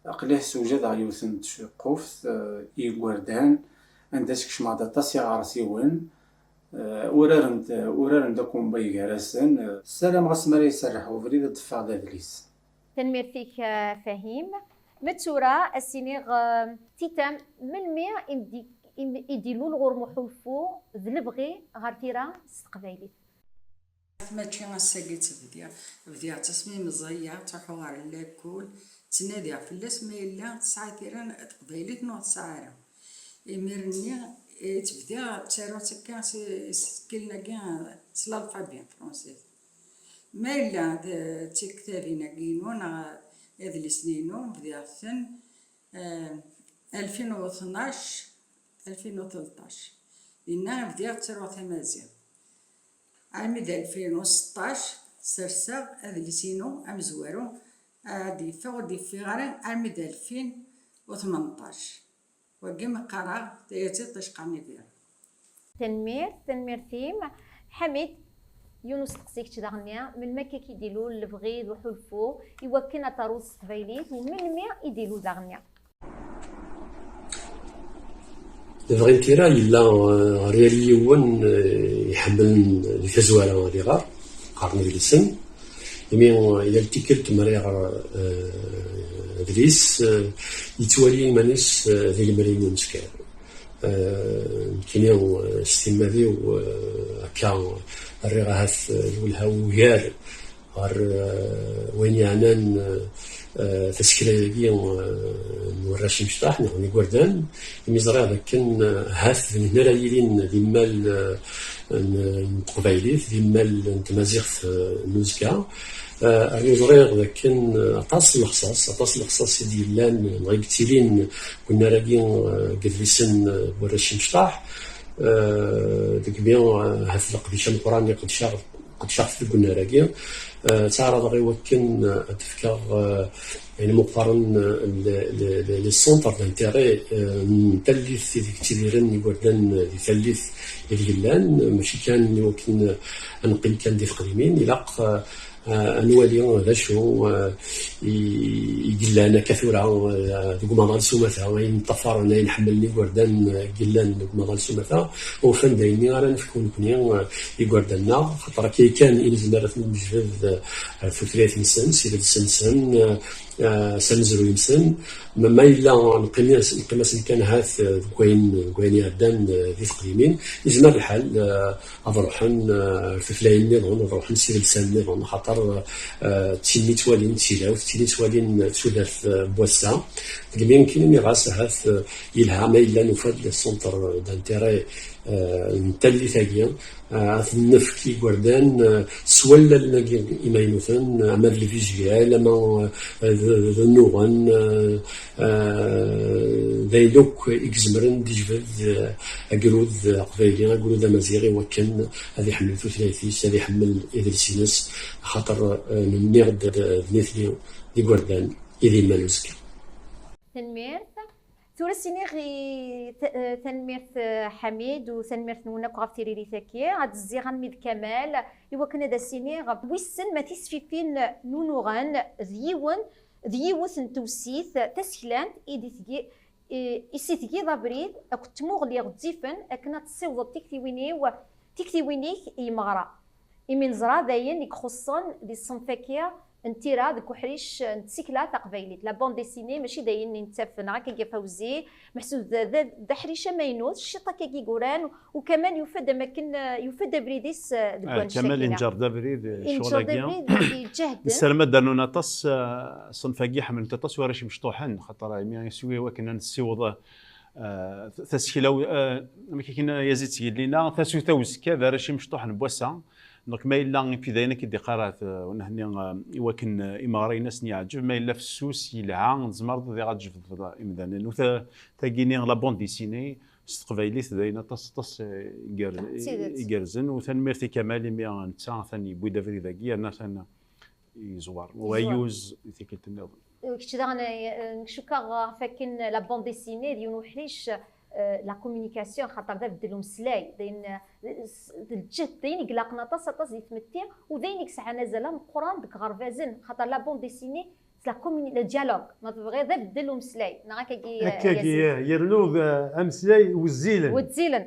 aql-i ssewjadeɣ yiwet n tceqquft, eh, i yigerdan, anda skecmeɣ-d aṭas iɣersiwen, eh, uraren-d, uraren-d akumba gar-asen. Ssarameɣ asmi ara iserreḥ ubrid ad d-teffeɣ d adlis. Tanemmirt-ik, eh, Fahim. Ma d tura, ad s-iniɣ, eh, Titam, melmi i m-d-, i m-, i d-ilul ɣur-m uḥulfu d lebɣi ɣer tira s teqbaylit? Mačči ass-agi i tt-bdiɣ. Bdiɣ-tt asmi meẓẓiyeɣ, ttruḥuɣ ɣer lakul, ttnadiɣ fell-as, ma yella tesɛa tira n teqbaylit neɣ ur tesɛi ara. Imir-nni i tt-bdiɣ ttaruɣ-tt akka s, s tsekkilen-agi, s l'alphabet français. Ma yella d, d tiktabin-agi-inu neɣ idlisen-inu, bdiɣ-ten, eh, alfin u tnac, alfin u tleṭṭac. Dinna bdiɣ ttaruɣ tamaziɣt. Armi d alfin u seṭṭac, serseɣ adlis-inu amezwaru, ad d-yeffeɣ, ur d-yeffiɣ ara armi d alfin u tmenṭac. Wagi mi qqareɣ tayet iṭij qqaren ibir. Tanemmirt, tanemmirt-im. Ḥamid, yiwen usteqsi kečč daɣenni, melmi akka i k-id-ilul lebɣi d uḥulfu i wakken ad taruḍ s teqbaylit, u melmi i d-ilul daɣenni? Lebɣi n tira yella, eh, ɣer yal yiwen, eh, iḥemmlen di tazwara ad iɣer, qqaren idlisen. Imi, eh, yal tikkelt mi ara iɣer, eh, adlis, eh, yettwali iman-is, eh, di lemri n umeskar. Eh, nekkini, eh, s timmad-iw, eh, akka rriɣ ahat, eh, lwelha ugar ɣer, eh, wayen yeɛnan, eh, tasekla-agi, eh, n warrac imecṭaḥ neɣ n igerdan, imi ẓriɣ dakken, eh, ahat d nitni ara yilin d immal, eh, n, n teqbaylit, d immal n tmaziɣt, eh, n uzekka. Eh, rnu ẓriɣ dakken, eh, aṭas n lexṣaṣ, aṭas n lexṣaṣ i d-yellan, neɣ i yettilin deg unnar-agi, eh, deg yedlisen, eh, n warrac imecṭaḥ. Eh, degmi, eh, ahat leqdic ameqqran i qedceɣ, qedceɣ-t deg unnar-agi. Eh, ttaɛraḍeɣ i wakken, eh, ad d-fkeɣ, eh, ayen meqqaren, eh, le, le, le, les centres d'intérêt, eh, n tallit ideg ttidiren igerdan, eh, di tallit ideg llan, mačči kan i wakken, eh, ad neqqim kan di teqdimin, ilaq, eh, eh, ad nwali d acu, eh, i, i yellan akka tura, eh, deg umaḍal s umata, ayen ṭṭafaren, ayen ḥemmlen igerdan, eh, i yellan deg umaḍal s umata, ufan d ayenni ara nefk nekni, eh, i igerdan-nneɣ, xaṭer akka kan i nezmer ad ten-nejbed, eh, ar tutlayt-nsen, s idles-nsen, eh, eh, s amezruy-nsen. Ma, ma yella neqqim-as-, neqqim-asen kan ahat, eh, deg wayen, deg wayen iɛeddan, eh, di teqdimin, yezmer lḥal, eh, ad ruḥen, eh, ar tutlayin nniḍen, ad ruḥen s idelsan nniḍen, xaṭer Eh, d tin i ttwalin d tilawt, d tin i ttwalin d tudert, eh, n wass-a. Deg mi nekkini nniɣ-as ahat, eh, yelha ma yella nufa-d le centre d'intérêt, eh, n tallit-agi, eh, ad t-nefk i yigerdan, eh, s wallalen-agi imaynuten, eh, ama d le visuel, ama, eh, d, d nnuɣen, eh, eh, d ayen akk i izemren d ijbed, eh, agrud aqbayli, agrud amaziɣ, i wakken ad iḥemmel tutlayt-is, ad iḥemmel idles-ines, axaṭer, eh, nniɣ-d, d, d nitni d igerdan i d imal uzekka. Tanemmirt. Tura s-iniɣ i ta-, eh, tanemmirt, eh, Ḥamid, u tanemmirt-nwen akk ɣef tiririt-agi. Ad d-zziɣ armi d Kamal, i wakken ad as-iniɣ, wissen ma tisfifin n unuɣen d yiwen, d yiwet n tewsit taseklant i d-itgi-, i, i s-itgiḍ abrid akked tmuɣli ɣezzifen akken ad tessiwḍeḍ tiktiwin-iw, tiktiwin-ik i yimeɣra. Imi neẓra d ayen i ixuṣṣen di ṣṣenf-agi n tira deg uḥric n tsekla taqbaylit. La bande dessinée mačči d ayen i nettaf neɣ akka, Fawzi, meḥsub d, d, d aḥric amaynut, ciṭ akka i yuran, u Kamal yufa-d am akken, eh, yufa-d abrid-is, eh, deg Ah, wannect-agi. Kamal inǧer-d abrid, eh, Inǧer-d ccɣel-agi. Abrid, yeǧǧa-d. Nessaram ad d-rnun aṭas, eh, ṣṣenf-agi ḥemmlen-t aṭas warrac imecṭuḥen, xaṭer imi iswi wakken ad nessiweḍ, eh, t-, tasekla, eh, amek akken yazid sgillina, tasuta uzekka d arrac imecṭuḥen n wass-a. Donc ma yella, et puis d ayen akka i d-iqqar, eh, unehni, eh, i wakken, eh, imeɣriyen ad sen-yeɛǧeb, ma yella fessus, yelha, tzemreḍ ad iɣ-, ad tjebdeḍ imdanen. U ta-, tagini, la bande dessinée, s teqbaylit d ayen aṭas, aṭas, eh, iger-, D tidet. Igerrzen. U tanemmirt i Kamal imi netta atan yewwi-d abrid-agi, yerna atan yeẓwer. Yeẓwer. U ayyuz i tikkelt nniḍen. Kečč daɣen, eh, cukkeɣ ɣef akken la bande dessinée d yiwen uḥric, eh, la communication, xaṭer d abeddel umeslay, d ayen, eh, s-, d lǧehd, d ayen i ilaqen aṭas, aṭas di tmetti, u d ayen i yesɛan azal ameqqran deg iɣerbazen, xaṭer la bande dessinée, c'est la communi-, le dialogue, ma tebɣiḍ, d abeddel umeslay, neɣ akkagi, eh, akkagi, Yazid? Eh, yernu d, eh, ameslay wezzilen. Wezzilen.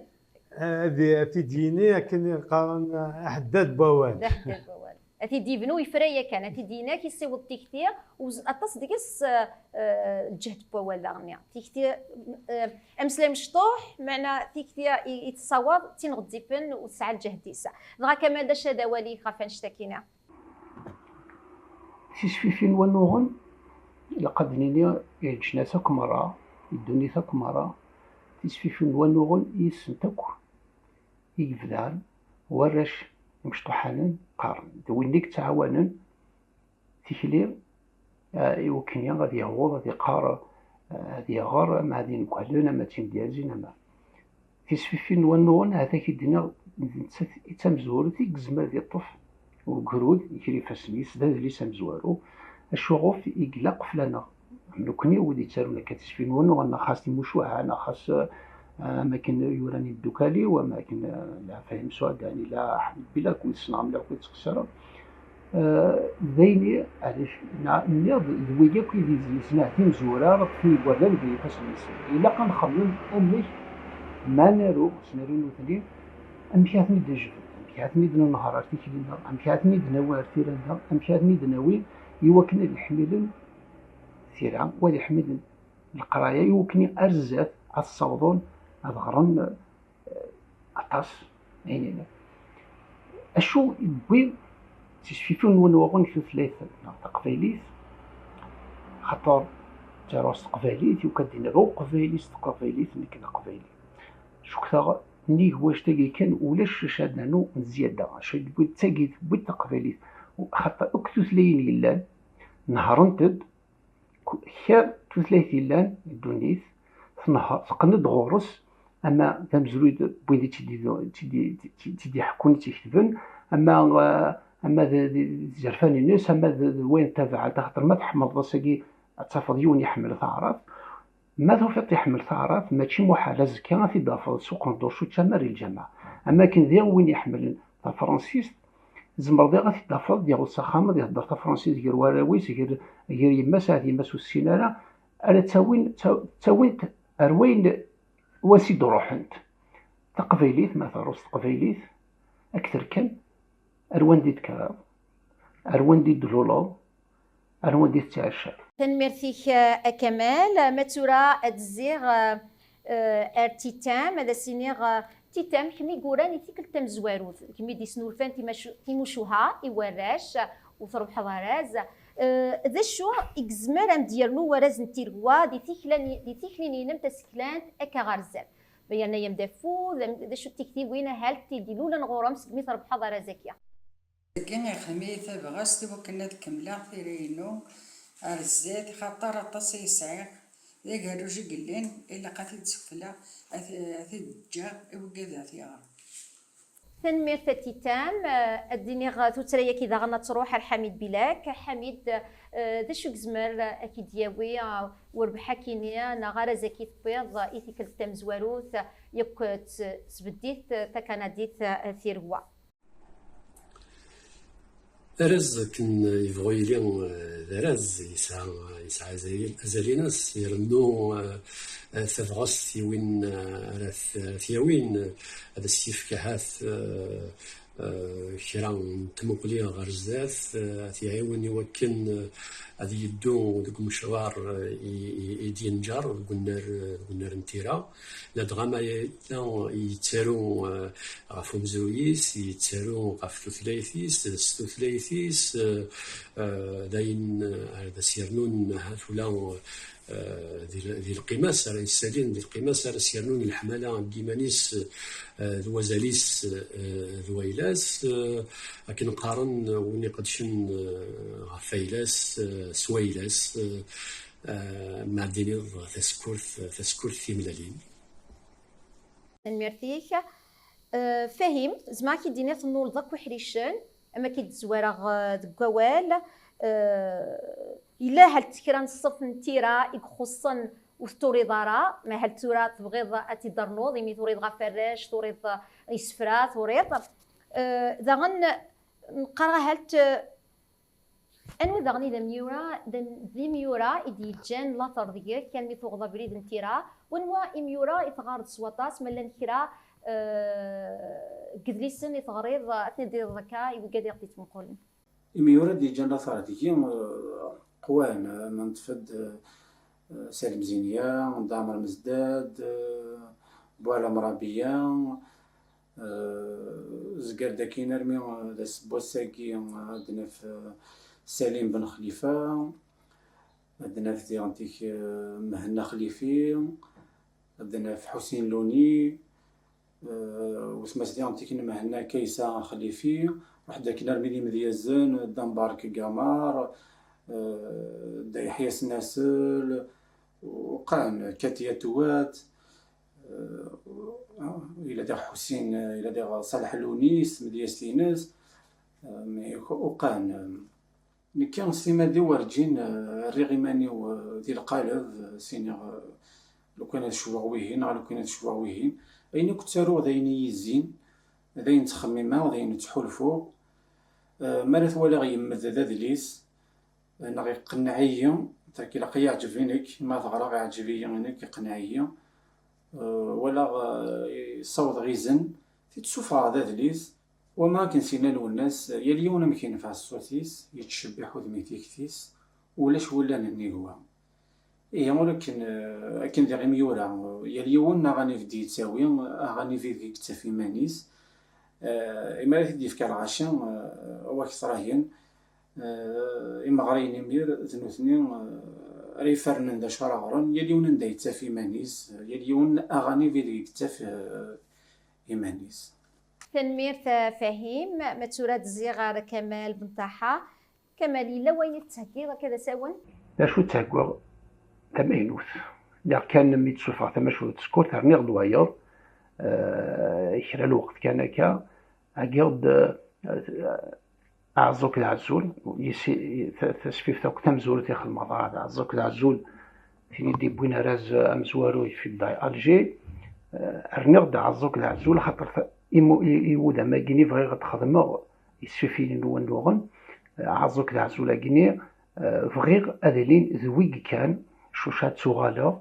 Eh, ad, ad t-id-yini akken i qqaren, eh, aḥeddad n wawal. D aḥeddad n wawal. Ad t-id-yebnu yefra yakan, ad t-id-yini, ad k-yessiweḍ tikti, u z-, aṭas deg-s, eh, eh, lǧehd n wawal daɣen. Tikti, eh, ameslay mecṭuḥ, meɛna tikti i, i tessawaḍ d tin ɣezzifen u tesɛa lǧehd-is. Dɣa Kamal, d acu d awal-ik ɣef annect-akini? Tisfifin n wanuɣen, ilaq ad d-nini i leǧnas akk merra, i ddunit akk merra, tisfifin n wanuɣen i yessent akk i yebdan warrac imecṭuḥanen qqaren, d win i yettɛawanen tikli, eh, i wakken ad yaweḍ ad iqqar, eh, ad yaɣer, ama d ineggalen, ama d timedyazin, ama tisfifin n wanuɣen, ahat ad k-id-iniɣ, d nettat i d tamezwarut i yezmer ad iṭṭef ugrud gar ifassen-is, d adlis amezwaru, acuɣef i yella qefl-aneɣ. Am nekkni, wid yettarun akka tisfifin n wanuɣen, neɣ xas timucuha, neɣ xas, eh, am akken yuran imeddukal-iw, am akken, eh, Lɛafayem Suɛdani, la Ḥmed Bilak, wid ssneɣ mliḥ, ur yettqeṣṣir ara. Eh, d ayen i, ɛlec, na-, nniɣ d, d wigi akk i d idlisen, ah, timezwura, ara ṭṭfen igerdan deg yifassen-nsen. Ilaq ad nxemmem amek ma naru, s naru nutni, amek ara ten-id-nejbed, amek ara ten-id-nenher ar tikli-nneɣ, amek ara ten-id-nawi ar tira-nneɣ, amek ara ten-id-nawi i wakken ad ḥmilen tira, u ad ḥmilen leqraya, i wakken ar zdat ad ssawḍen ad ɣren, eh, aṭas. Ayen, acu yewwi tisfifin n wanuɣen tutlayt neɣ taqbaylit? Xaṭer ttaruɣ s teqbaylit, yukan din ar uqbayli s teqbaylit, nekk d aqbayli. Cukteɣ nnig wannect-agi kan ulac acu ad nernu n zzyada, acu yewwi d tagi, tewwi taqbaylit. Xaṭer akk tutlayin yellan, nehṛent-d, kra tutlayt yellan di ddunit, tenher, teqqen-d ɣur-s, ama d amezruy d win i tt-id-, tt-id-, tt-id-iḥekkun, i tt-iketben, ama, eh, ama d, d, d izerfan-ines, ama d, d wayen tabaɛent, axaṭer ma tḥemmleḍ ass-agi ad tafeḍ yiwen iḥemmel taɛrabt, ma tufiḍ iḥemmel taɛrabt, mačči muḥal, azekka ad t-id-tafeḍ ssuq n Dduṛ, ur yettawi ara i lǧameɛ. Am akken diɣ win iḥemmlen tafransist, tzemreḍ diɣ ad t-id-tafeḍ diɣ s axxam, ad ihedder tafransist gar warraw-is, gar, gar yemma-s, ahat yemma-s ur tessin ara, ala ttawin, ttaw-, ttawin-t ar wayen, wansi d-ruḥent. Taqbaylit, ma terreḍ s teqbaylit, ad k-terkem ar wanda i d-tekkreḍ, ar wanda i d-tluleḍ, ar wanda i tettɛiceḍ. Tanemmirt-ik, a Kamal. Ma tura ad zziɣ, eh, eh, ar Titam, ad as-iniɣ, eh, Titam, kemm i yuran i tikkelt tamezwarut, kemm i d-isnulfan timacu-, timucuha i warrac, Ur trebḥeḍ araz. Eh, d acu i yezmer ad m-d-yernu warraz n tiregwa di tikla-, di tikli-inem taseklant akka ɣer zdat? Ma yerna-yam-d afud, am-, d acu n tiktiwin ahal t-id-ilulen ɣur-m segmi trebḥeḍ araz-agi? Dagi ixdem-iyi tabɣest i wakken ad kemmleɣ tira-inu ar zdat, xaṭer aṭas ay sɛiɣ d agerruj i yellan, ilaq ad t-id-sefleɣ, ad t-, ad t-id-ǧǧeɣ i wigad ad t-yeɣren. Tanemmirt a Titam. Eh, ad d-iniɣ tuttra-yagi daɣen ad truḥ ar Ḥamid Bilak. Ḥamid, eh, d acu i yezmer ad k-id-yawi, eh, urbeḥ akini neɣ araz-agi tewwiḍ i tikkelt tamezwarut yakk s-, sbeddit takanadit, eh, tiregwa? Araz akken yebɣu yili, eh, d araz, yesɛa, yesɛa azal, azal-ines, irennu, eh, eh, tabɣest i win, eh, ara t-, ara t-yawin, eh, ad as-yefk ahat, eh, eh, kra n tmuqli ɣer zdat, eh, ad t-iɛiwen i wakken, eh, ad yeddu deg umecwar, eh, i, i, i d-yenǧer deg unnar, deg unnar n tira. Ladɣa ma yella yettaru, eh, ɣef umezruy-is, yettaru ɣef tutlayt-is, s tutlayt-is, eh, eh, d ayen, eh, ara d as-yernun ahat ula, eh, di l-, di lqima-s ara yessalin, di lqima-s ara s-yernun leḥmala n yiman-is, eh, d wazal-is, eh, d wayla-s, eh, akken qqaren win iqedcen, eh, ɣef ayla-s, eh, s wayla-s, eh, eh, ma ad d-tiniḍ tasekkurt, tasekkurt timellalin. Tanemmirt-ik. Eh, Fahim, zemreɣ ad k-id-iniɣ tennuleḍ akk iḥricen, am akka i d-zwareɣ, eh, deg wawal. Eh, yella hal kra n ṣṣef n tira i ixuṣṣen ur t-turiḍ ara, ma hal tura tebɣiḍ ad t-id-ternuḍ, imi turiḍ ɣef warrac, turiḍ, eh, isefra, turiḍ. Eh, daɣen, qqareɣ hal t-, Anwa daɣen i d amyura, d am-, d imyura i d-yeǧǧan later deg-k, armi tuɣeḍ abrid n tira? Wanwa imyura i teɣɣareḍ s waṭas, ma llan kra, eh, deg yidlisen i teɣriḍ, ad ten-id-tiniḍ akka i wigad i ɣ-d-yettmuqulen? Imyura i d-yeǧǧan later deg-i, eh, qwan, eh, ma neṭṭef-d, eh, Salim Zinia, Dda Ɛmer Mezdad, eh, Buɛlam Rabiya, Eh, zger-d akkin armi, eh, d ass n wass-agi, eh, ad naf, eh, Salim Ben Xlifa, ad naf diɣen tik, eh, Mhenna Xlifi, ad naf Ḥusin Luni, eh, wetma-s diɣen tik n Mhenna Kaysa Xlifi, ruḥ-d akkin armi d imedyazen, Dda Mbarek Gamar, eh, Dda Yeḥya Snasel, uqan, Katia Tuwat, Eh, yella diɣ Ḥusin, eh, yella diɣ Ṣaleḥ Luni s tmedyazt-ines, eh, mi uq-, uqan, eh, nekki s timmad-iw werǧin, eh, rriɣ iman-iw, eh, di lqaleb, eh, s-iniɣ, eh, lukan ad cbuɣ wihin, neɣ lukan ad cbuɣ wihin. Ayen akk ttaruɣ d ayen i yi-zzin, d ayen ttxemmimeɣ, d ayen ttḥulfuɣ. Eh, mi ara t-waliɣ yemmed d adlis, neɣ iqenneɛ-iyi, tak ilaq i yeɛǧeb i nekk, ma t-ɣreɣ iɛǧeb-iyi i nekk, iqenneɛ-iyi. Eh, walaɣ, eh, ssawḍeɣ izen, t-id-ssufɣeɣ d adlis, wama akken s-yenna Lwennas, yal yiwen amek yenfeɛ ṣṣut-is, yettcebbiḥ udem i tikti-s, ulac wullan nnig wa. Ihi, ur akken, eh, akken diɣ imyura, eh, yal yiwen aɣanib d-yettawi, aɣanib ideg yettaf iman-is. Eh, imi ara t-id-yefk ar lɣaci, eh, wa k-trahin, eh, imeɣriyen imir d nutni, eh, ara ifernen d acu ara ɣren, yal yiwen anda yettaf iman-is, eh, yal yiwen aɣanib ideg yettaf, eh, iman-is. Tanemmirt a Fahim, ma tura d-zziɣ ɣer Kamal Benṭaḥa. Kamal, yella wayen i tettheggiḍ akka d asawen? D acu ttheggiɣ? Tamaynut. Lliɣ kan mi d-ssuffɣeɣ tamacahut s tkurt, rniɣ-d wayeḍ, eh, kra lweqt kan akka, heggiɣ-d, eh, aɛeẓẓug d aɛezzul, yis-, ta-, tasfift akk tamezwarut i xedmeɣ dɣa d aɛeẓẓug d aɛezzul, tin i d-yewwin arraz amezwaru i Fidda Alger, eh, rniɣ-d aɛeẓẓug d aɛezzul, xaṭer ta-, imu-, i, i wudam-agi-nni bɣiɣ ad t-xedmeɣ, isfifiyen n wannuɣen, eh, aɛeẓẓug d aɛezzul-agi-nni, eh, bɣiɣ ad ilin d wigi kan, cuca ad tuɣaleɣ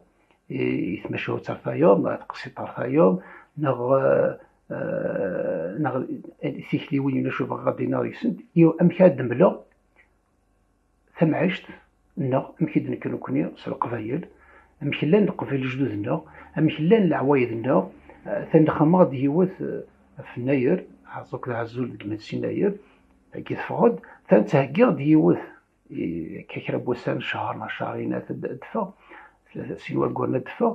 i, i tmacahut ar tayeḍ, neɣ i teqsiṭ ar tayeḍ, neɣ, eh, eh, neɣ tikliwin, ulac ur bɣiɣ ad d-iniɣ deg-sent, i, amek ad d-mleɣ tamɛict-nneɣ, amek i d-nekker nekkni s Leqbayel, amek llan Leqbayel lejdud-nneɣ, amek llan leɛwayed-nneɣ, eh, atan xedmeɣ-d yiwet, eh, ɣef Nnayer, aɛeẓẓug d aɛezzul deg imensi Nnayer, dagi teffeɣ-d, Ta ttheggiɣ-d yiwet, i-, akka kra n wussan, ccher neɣ ccher-in ad d-, ad d-teffeɣ, sin wagguren ad d-teffeɣ,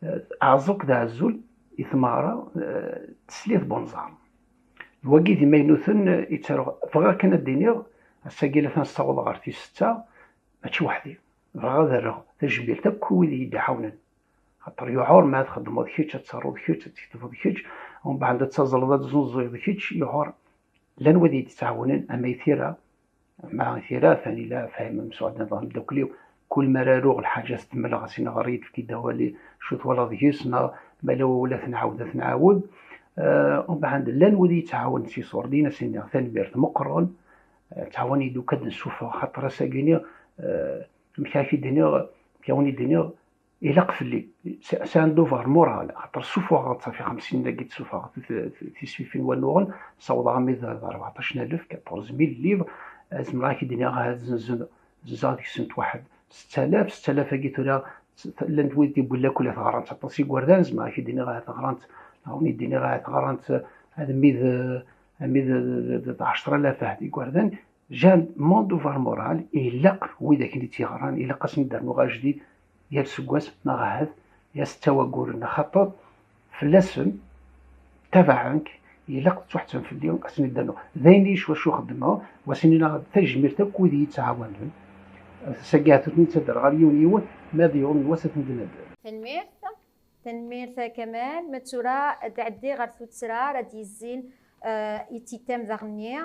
eh, aɛeẓẓug d aɛezzul i tmeɣra, eh, teslit n unẓar. D wagi d imaynuten, eh, i ttaruɣ. Bɣiɣ kan ad d-iniɣ, ass-agi la ten-ssawḍeɣ ɣer tis setta, mačči weḥd-i. Bɣiɣ ad rreɣ tajmilt akk i wid i yi-d-iɛawnen. Xaṭer yuɛer ma ad txeddmeḍ kečč, ad taruḍ kečč, ad tketbeḍ kečč, umbeɛd ad taẓleḍ, ad teznuẓuyeḍ kečč, yuɛer. Llan wid i yi-d-ittɛawnen, ama i tira, ama i tira, atan ila Fahim Mesɛud, d ameddakel-iw, kul mi ara aruɣ lḥaǧa s-temmleɣ-as, iniɣ ɣer-iyi-d, efk-iyi-d awal, acu twalaḍ deg-s, neɣ ma la wawal ad t-nɛawed, ad t-nɛawed. Eh, umbeɛd, llan wid i yi-ttɛawanen s iṣurdiyen, ad s-iniɣ tanemmirt meqqren, eh, ttɛawan-iyi-d akk ad d-nessufeɣ, xaṭer ass-agi-nni, eh, amek ara k-id-iniɣ, amek ara wen-id-iniɣ, ilaq fell-i, c'est, c'est un devoir moral, xaṭer ssufuɣeɣ-d, ṣafi xemsin-agi d-ssufuɣeɣ, t-, t-, tisfifin n wanuɣen, ssawḍeɣ armi d, d rbeɛṭac n alef, quatorze mille livres, eh, zemreɣ ad k-id-iniɣ ahat zenzen, zenzeɣ deg-sent waḥed setta alaf, setta alaf-agi tura, s-, llant wid d-iwwin lakul ahat ɣran-tt aṭas n yigerdan, zemreɣ ad k-id-iniɣ ahat ɣran-tt, neɣ wen-id-iniɣ ahat ɣran-tt, eh, almi d, almi d, d, d, d ɛecra alaf ahat igerdan, j'ai mon devoir moral, ilaq wid akken i tt-yeɣran, ilaq ad sen-id-rnuɣ ajdid yal seggas, neɣ ahat yal setta wagguren, axaṭer fell-asen, tabaɛen-k, ilaq ttwaḥettmen fell-i, ad sen-id-rnuɣ. D ayen i s wacu xeddmeɣ, wa s-iniɣ tajmilt akk wid i yi-ttɛawanen. Ass-agi ahat ur ten-id-ttadreɣ ara yiwen yiwen, ma ad yuɣal wass ad ten-id-nadder. Tanemmirt. Tanemmirt a Kamal. Ma d tura ad d-ɛeddiɣ ɣer tuttra ara d-yezzin, eh, i Titem daɣenni.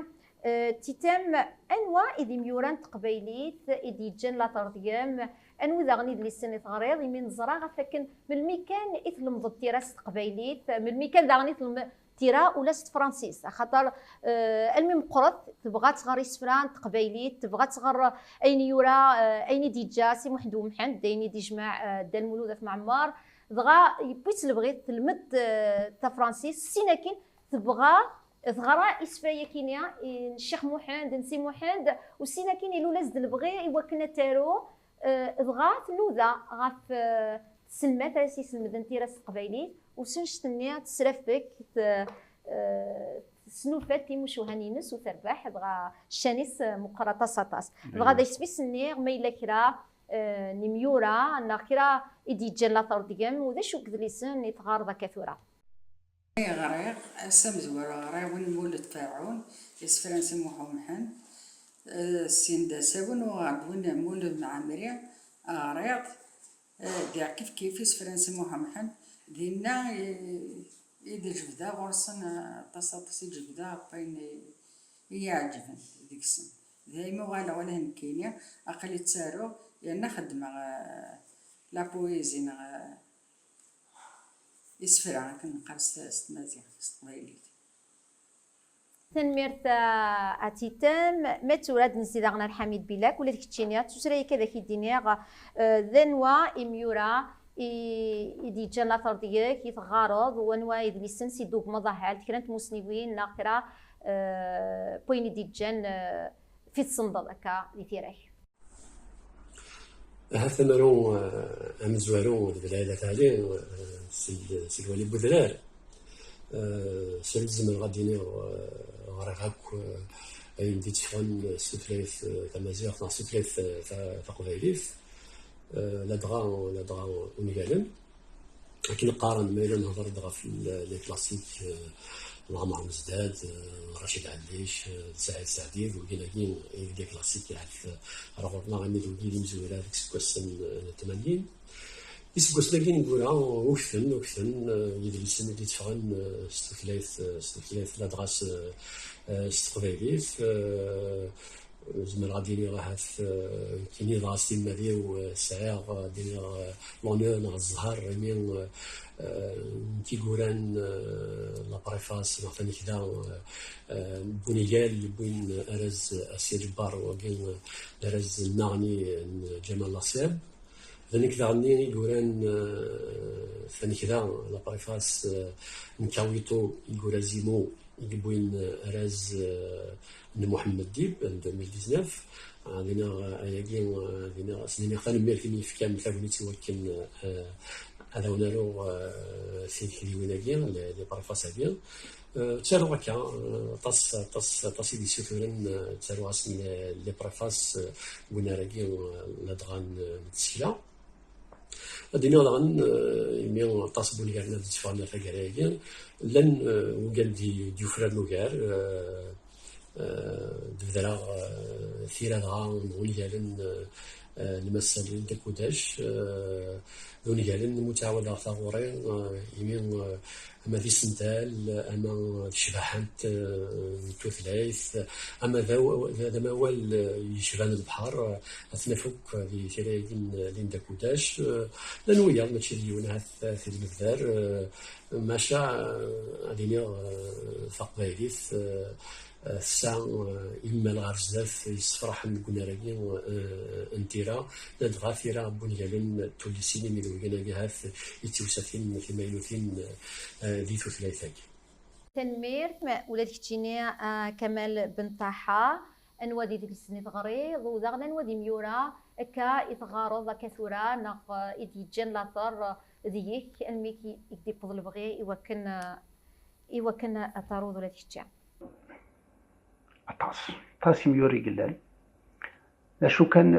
Eh, Titem, anwa i d imyura n teqbaylit i d-yeǧǧan later deg-m? Anwi daɣen idlisen i teɣriḍ? Imi neẓra ɣef wakken melmi kan i tlemdeḍ tira s teqbaylit, melmi kan daɣen i tlemdeḍ tira ula s tefransist, axaṭer, eh, almi meqqret tebɣa ad tɣer isefra n teqbaylit, tebɣa ad tɣer ayen yura, eh, ayen i d-yeǧǧa Si Muḥend Umḥend, d ayen i d-yejmeɛ, eh, Dda Lmulud At Mɛemmer, dɣa yewwi-tt lebɣi telmed, eh, tafransist, sin akin tebɣa teɣra isefra-yakini, i, n Ccix Muḥend, n Si Muḥend, u sin akin ilul-as-d lebɣi i wakken ad taru, eh, dɣa tnuda ɣef, eh, tselmat ara s-iselmden tira s teqbaylit, u s annect-nni tesrafeg, t-, eh, tesnufa-d timucuha-ines u terbeḥ, dɣa ccan-is, eh, meqqer aṭas, aṭas. Dɣa d acu i s-nniɣ, ma yella kra, eh, n imyura, neɣ kra i d-yeǧǧan later deg-m, u d acu n yedlisen i teɣɣareḍ akka tura? Ɣriɣ, ass amezwaru ɣriɣ win n Mulud Ferɛun, isefra n Si Muḥ Umḥend, eh, syin d asawen uɣeɣ-d win n Mulud Mɛemmri, ɣriɣ, eh, diɣ kifkif isefra n Si Muḥ Umḥend, dinna i, i d-jebdeɣ ɣur-sen, eh, aṭas, aṭas i d-jebdeɣ ɣef wayen i, i yi-iɛeǧben deg-sen. Daymi uɣaleɣ ula d nekkini aql-i ttaruɣ, yerna xeddmeɣ, eh, la poésie neɣ, eh, isefra, akken neqqar s, s tmaziɣt, s teqbaylit. Tanemmirt a, a Titem. Ma d tura ad nezzi daɣen ar Ḥamid Bilak, ula d keččini, d tuttra-ik ad ak-id-iniɣ, eh, d anwa imyura i, i d-yeǧǧan later deg-k, i teɣɣareḍ, u anwa idlisen s i d-tugmeḍ ahal, kra n tmusniwin neɣ kra, eh, n wayen i d-yeǧǧan, eh, fi tsemdeḍ akka di tira-k. Ahat amaru, eh, amezwaru d Belɛid At Ɛli, eh, si, si lwali n Wedrar. Eh, s ayen zemreɣ ad d-iniɣ, eh, ɣriɣ akk, eh, ayen d-itteffɣen s tutlayt, eh, tamaziɣt neɣ s tutlayt, eh, ta-, taqbaylit. Eh, ladɣa, ladɣa ungalen. Akken qqaren, ma yella nehder-d ɣef l-, les classiques, eh, Ɛmer Mezdad, eh, Racid Ɛellic, eh, Saɛid Saɛdi, d wigin-agi i d les classiques, ahat, eh, ar ɣur-neɣ, imi d wigi d imezwura deg iseggasen, eh, n tmanyin. Iseggasen-agi ineggura, ugten, ugten, eh, yidlisen i d-itteffɣen, eh, s tutlayt, eh, s tutlayt, ladɣa s, eh, eh, s teqbaylit, eh, Zemreɣ ad d-iniɣ ahat, eh, nekkini dɣa s timmad-iw, eh, sɛiɣ, eh, ad d-iniɣ, eh, l'honneur neɣ zzher, imi, eh, eh, nekk i yuran, eh, la préface neɣ tanekda, eh, eh, n wungal yewwin arraz Asya Ǧebbar, wagi, eh, d arraz n Naɣni n Ǧamal Laṣyab. D nekk daɣen i yuran, eh, tanekda, la préface, eh, n Kawito i yura Zimo, i yewwin, eh, arraz, eh, n Muḥemmed Dib, en deux mille dix-neuf. Ah, dinna, eh, ayagi, eh, dinna, s-niniɣ tanemmirt imi yefkam tagnit i wakken, eh, ad awen-aruɣ, eh, tiktiwin-agi, les, les préfaces-agi. Eh, ttaruɣ akka, eh, aṭas, aṭas, aṭas i d-yessuturen, eh, ttaruɣ-asen les, les préfaces, eh, deg unnar-agi, eh, ladɣa n, n tsekla. Ad d-iniɣ daɣen, eh, imi aṭas n wungalen ad d-tteffɣen ar taggara-agi, llan, eh, wungalen d-, d-yufraren ugar, eh, eh, d-bedreɣ, eh, tira dɣa n wungalen, eh, eh, n Mass Salil Dakudac, eh, d wungalen mu ttɛawadeɣ taɣuri, eh, imi, eh, ama d isental, ama d ccbaḥant, eh, n tutlayt, ama d aw-, d, d amawal, eh, yecban lebḥer, eh, ad t-naf akk di tira-agi n Linda Kudac. Eh, llan wiyaḍ, mačči d yiwen ahat, ahat d lebdar, eh, maca, eh, ad iniɣ, eh, taqbaylit, eh, eh, tesɛa, eh, imal ɣer zdat yessefraḥen deg unnar-agi, eh, n tira, ladɣa tira n wungalen n tullisin imidwigen-agi ahat d tiwsatin timaynutin, eh, di tutlayt-agi. Tanemmirt, ma ula d keččini, ah, Kamal Ben Ṭaḥa, anwa d idlisen i teɣriḍ, u daɣen anwa d imyura akka i teɣɣareḍ akka tura, neɣ, ah, i d-yeǧǧan later, ah, deg-k, almi k-, i k-d-iwweḍ lebɣi i wakken, ah, i wakken ad taruḍ ula d kečči? Aṭas, aṭas imyura i yellan. D acu kan,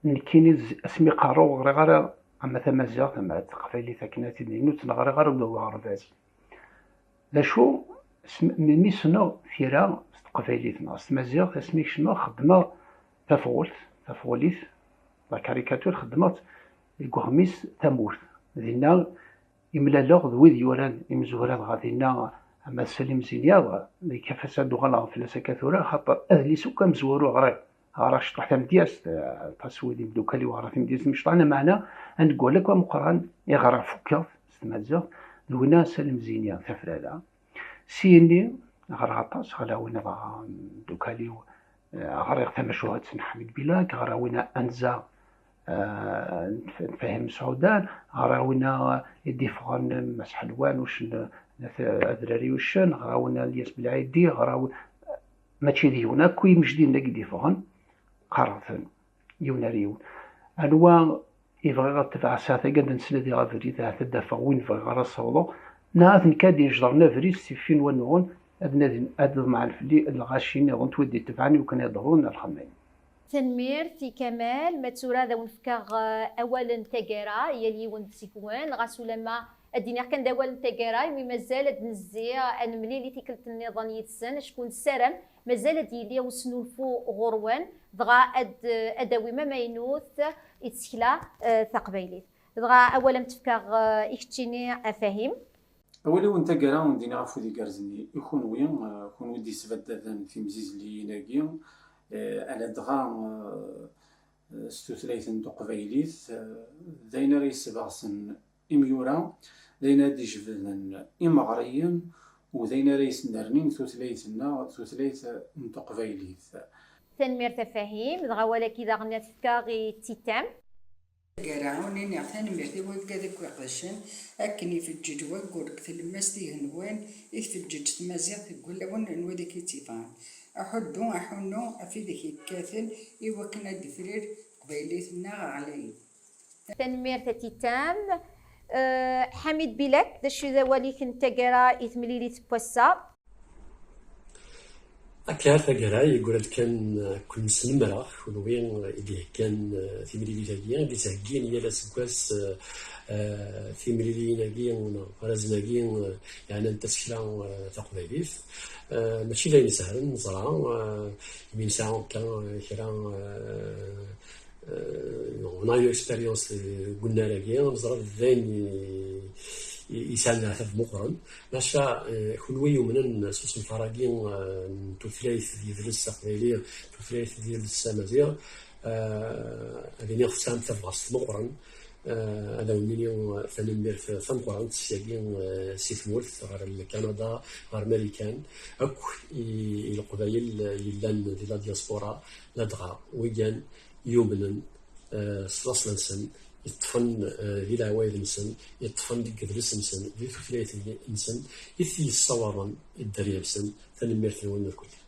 nekkini z-, asmi qqareɣ ur ɣriɣ ara ama tamaziɣt, ama d teqbaylit akken ad t-id-nini, ur tt-neɣriɣ ara deg uɣerbaz. D acu, s-, melmi ssneɣ tira s teqbaylit neɣ s tmaziɣt, asmi kecmeɣ xeddmeɣ tafɣult, tafɣulit, la caricature, xeddmeɣ-tt deg uɣmis Tamurt. Dinna imlaleɣ d wid yuran imezwura, dɣa dinna ama d Salim Ziniad, yekfa-as ad d-uɣaleɣ fell-as akka tura, xaṭer adlis akk amezwaru ɣriɣ. Ɣriɣ ciṭuḥ tamedyazt, eh, aṭas wid imdukal-iw ɣriɣ tamedyazt mecṭuḥ, lameɛna aneggwal akk ameqqran i ɣriɣ fukkeɣ-t s tmaziɣt, d winna Salim Ziniad, Tafrara. Syenni ɣriɣ aṭas, ɣer lɛawina dɣa imdukal-iw, eh, ɣriɣ tamacuhut n Ḥamid Bilak, ɣriɣ winna Anza, eh, n F-, n Fahim Sɛudan, ɣriɣ winna i d-iffɣen Mass Ḥelwan uccen, n At-, Adrari uccen, ɣriɣ winna Lyas Belɛidi, ɣriɣ wi-, mačči d yiwen akk imejdiyen-agi d-iffɣen, qqareɣ-ten yiwen ar yiwen. Anwa i bɣiɣ ad tebɛeɣ ssaɛt-agi ad nsel ad iɣ abrid, ahat ad d-afeɣ win bɣiɣ ara ssawḍeɣ, neɣ ad nekk ad d-inejḍren abrid s tifin wannuɣen, ad nadin, ad ḍemɛen fell-i lɣaci nniḍen n wid d-itebɛen i wakken ad d-awḍen ar lxemma-inu. Tanemmirt i Kamal, ma tura ad awen-fkeɣ, eh, awal n taggara, yal yiwen seg-wen, ɣas ulamma ad d-iniɣ kan d awal n taggara, imi mazal ad d-nezzi, ad nemlil i tikkelt nniḍen yid-sen, acku nessaram mazal ad d-yili usnulfu ɣur-wen, dɣa ad, ad d-awim amaynut i tsekla, eh, taqbaylit. Dɣa awal am t-fkeɣ, eh, i keččini, a Fahim. Awal-iw n taggara, ur d-iniɣ afud igerrzen i kunwi, eh, kunwi d-yesbaddaden timzizliyin-agi, eh, aladɣa, eh, s tutlayt n teqbaylit, eh, d ayen ara yesbeɣsen imyura, d ayen ara d-ijebden imeɣriyen, u d ayen ara yesnernin tutlayt-nneɣ, tutlayt n teqbaylit. Tanemmirt a Fahim, dɣa awal-agi daɣen ad t-fkeɣ i Titam. Taggara, ur n-iniɣ tanemmirt i wigad akk iqedcen, akken ifeǧǧeǧ waggur deg tlemmast igenwan i tfeǧǧeǧ tmaziɣt deg wulawen n wid i k-ittibɛen. Aḥuddu, aḥunnu ɣef wid i k-yekkaten i wakken ad d-tefrir teqbaylit-nneɣ ɣlayen. Tanemmirt a Titam. Eh, Ḥamid Bilak, d acu i d awal-ik n taggara i temlilit n wass-a? Akka, taggara, yeggra-d kan, eh, ken-snemreɣ, kunwi i d-iheggan, eh, timlilit-agi, i d-ittheggin yal aseggas, eh, eh, timliliyin-agi, neɣ arrazen-agi, eh, yeɛnan tasekla, eh, taqbaylit. Eh, mačči d ayen isehlen, neẓra, eh, imi nesɛa akka, eh, kra, eh, eh, on a eu expérience deg unnar-agi, neẓra d ayen i, i, yesɛan leɛtab meqqren. Maca, eh, kunwi yumnen s usenfar-agi, eh, n tutlayt d yidles aqbayli, tutlayt d yidles amaziɣ, eh, ad iniɣ tesɛam tabɣest meqqren. Eh, ad awen-nini, eh, tanemmirt tameqqrant syagi, eh, si tmurt, ɣer Lkanada, ɣer Marikan, akk i, i Leqbayel yellan di la diaspora, ladɣa wigan yumnen, eh, s laṣel-nsen, yeṭṭfen, eh, di leɛwayed-nsen, yeṭṭfen deg yedles-nsen, di tutlayt-nsen, i t-yessawaḍen i dderya-nsen. Tanemmirt-nwen irkelli.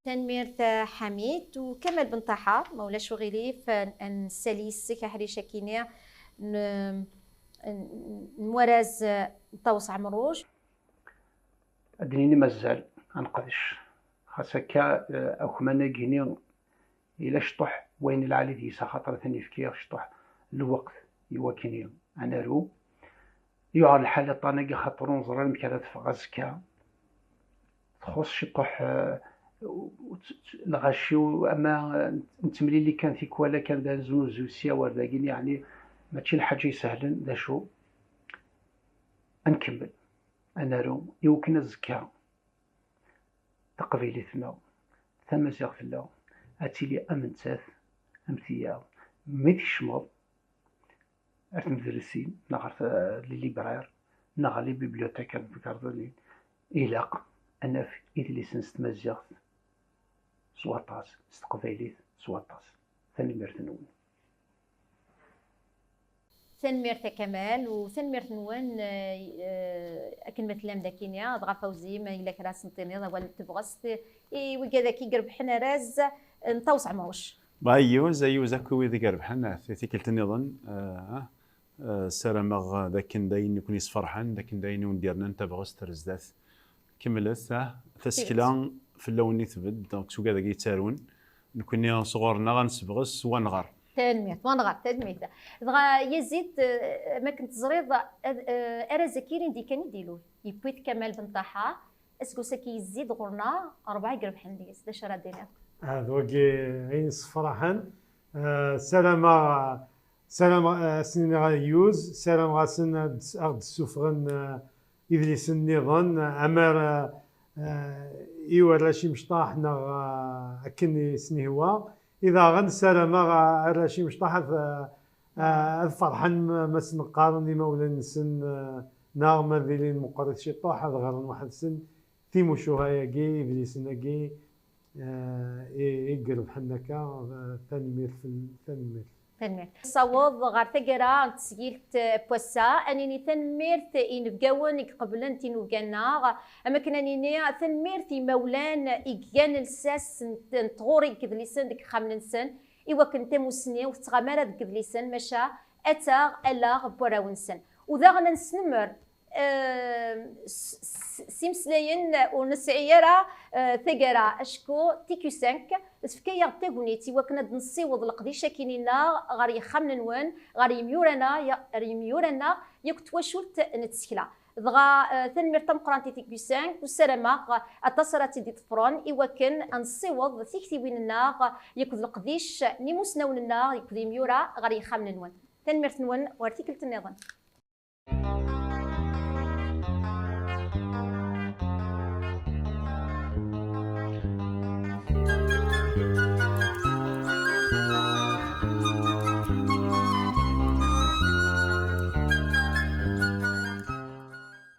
Tanemmirt, eh, Ḥamid. U Kamal Ben Ṭaḥa, ma ulac uɣilif, eh, ad nsali yes-k aḥric akini n, n waraz, eh, Ṭawes Ɛemruc. Ad d-nini mazal ad neqdec. Xas akka, eh, akman-agi-ni yella cṭuḥ wayen lɛali deg-s, axaṭer atan yefka-yaɣ cṭuḥ lweqt i wakken ad naru. Yuɛer lḥal aṭan-agi, axaṭer ur neẓri amek ara teffeɣ azekka. Txuṣ ciṭuḥ, eh, lɣaci, ama nettemlili kan tikwal kan, d aznuzu sya war dagini, yeɛni mačči lḥaǧa isehlen. D acu? Ad nkemmel, ad naru, i wakken azekka taqbaylit-nneɣ, tamaziɣt-nneɣ, ad tili am nettat, am tiyaḍ. Mi tkecmeḍ ar tmedresin, neɣ ɣer ta-, les libraires, neɣ ɣer les bibliothèques, ar tmekarḍanin, ilaq ad naf idlisen s tmaziɣt s waṭas, s teqbaylit s waṭas. Tanemmirt-nwen. Tanemmirt a Kamal, u tanemmirt-nwen, eh, eh, akken ma tellam dakini, dɣa Fawzi, ma yella kra ad s-tiniḍ, awal n tebɣest i wigad-agi irebḥen araz n Ṭawes Ɛemruc. Ayyuz, ayyuz akk i wid i irebḥen, ah, ti-, tikkelt nniḍen, ah, ah, ssarameɣ d akken d ayen i ken-yesferḥen, d akken d ayen i wen-d-yernan tabɣest ar zdat. Kemmlet, ah, tasekla fell-awen i tbedd, donc s ugad-agi yettarun, nekkni sɣur-neɣ ad nesebɣes wa nɣer. Tanemmirt, wa nɣer, tanemmirt. Dɣa Yazid, eh, ma akken teẓriḍ, ad, eh, araz-agi ilindi kan i d-ilul. Yewwi-t Kamal Benṭaḥa, aseggas-agi yezzi-d ɣur-neɣ rebɛa i irebḥen deg-s. D acu ara d-tiniḍ? Ah, d wagi ayen yessefraḥen. Ah, ssarameɣ, ssarameɣ, ah, asen-iniɣ ayyuz, ssarameɣ-asen ad d-, ad ɣ-d-ssufɣen, ah, idlisen nniḍen, amer, ah, ah, i warrac imecṭaḥ neɣ, ah, akken i sen-ihwa. I daɣen ssarameɣ, ah, arrac imecṭaḥ ad, ah, ad ferḥen ma, ma sen-qqaren imawlan-nsen, ah, neɣ ma d ilin meqqrit ciṭuḥ, ad ɣren weḥd-sen timucuha-agi, idlisen-agi, ah, i, i irebḥen akka. Ah, tanemmirt fell-, tanemmirt. Tanemmirt. Nessaweḍ ɣer taggara n tesgilt n wass-a, ad nini tanemmirt i yinebgawen i iqeblen tinubga-nneɣ, am wakken ad nini tanemmirt i yimawlan i igan lsas n, n tɣuri deg yidlisen deg yixxamen-nsen, i wakken tamussni ur tettɣama ara deg yidlisen, maca ad taɣ allaɣ n warraw-nsen. U daɣen ad nesnemmer, eh, s, s, s imeslayen ur nesɛi ara, eh, taggara, acku T Q cinq tefka-yaɣ-d tagnit i wakken ad nessiweḍ leqdic akkin-nneɣ ɣer yixxamen-nwen, ɣer yimyura-nneɣ, ɣer yimyura-nneɣ yakk twacult n tsekla. Dɣa, eh, tanemmirt tameqqrant i T Q cinq, u ssarameɣ aṭas ara tt-id-iḍefren i wakken ad nessiweḍ tiktiwin-nneɣ yakk d leqdic n yimusnawen-nneɣ yakk d yimyura ɣer yixxamen-nwen. Tanemmirt-nwen, war tikkelt nniḍen.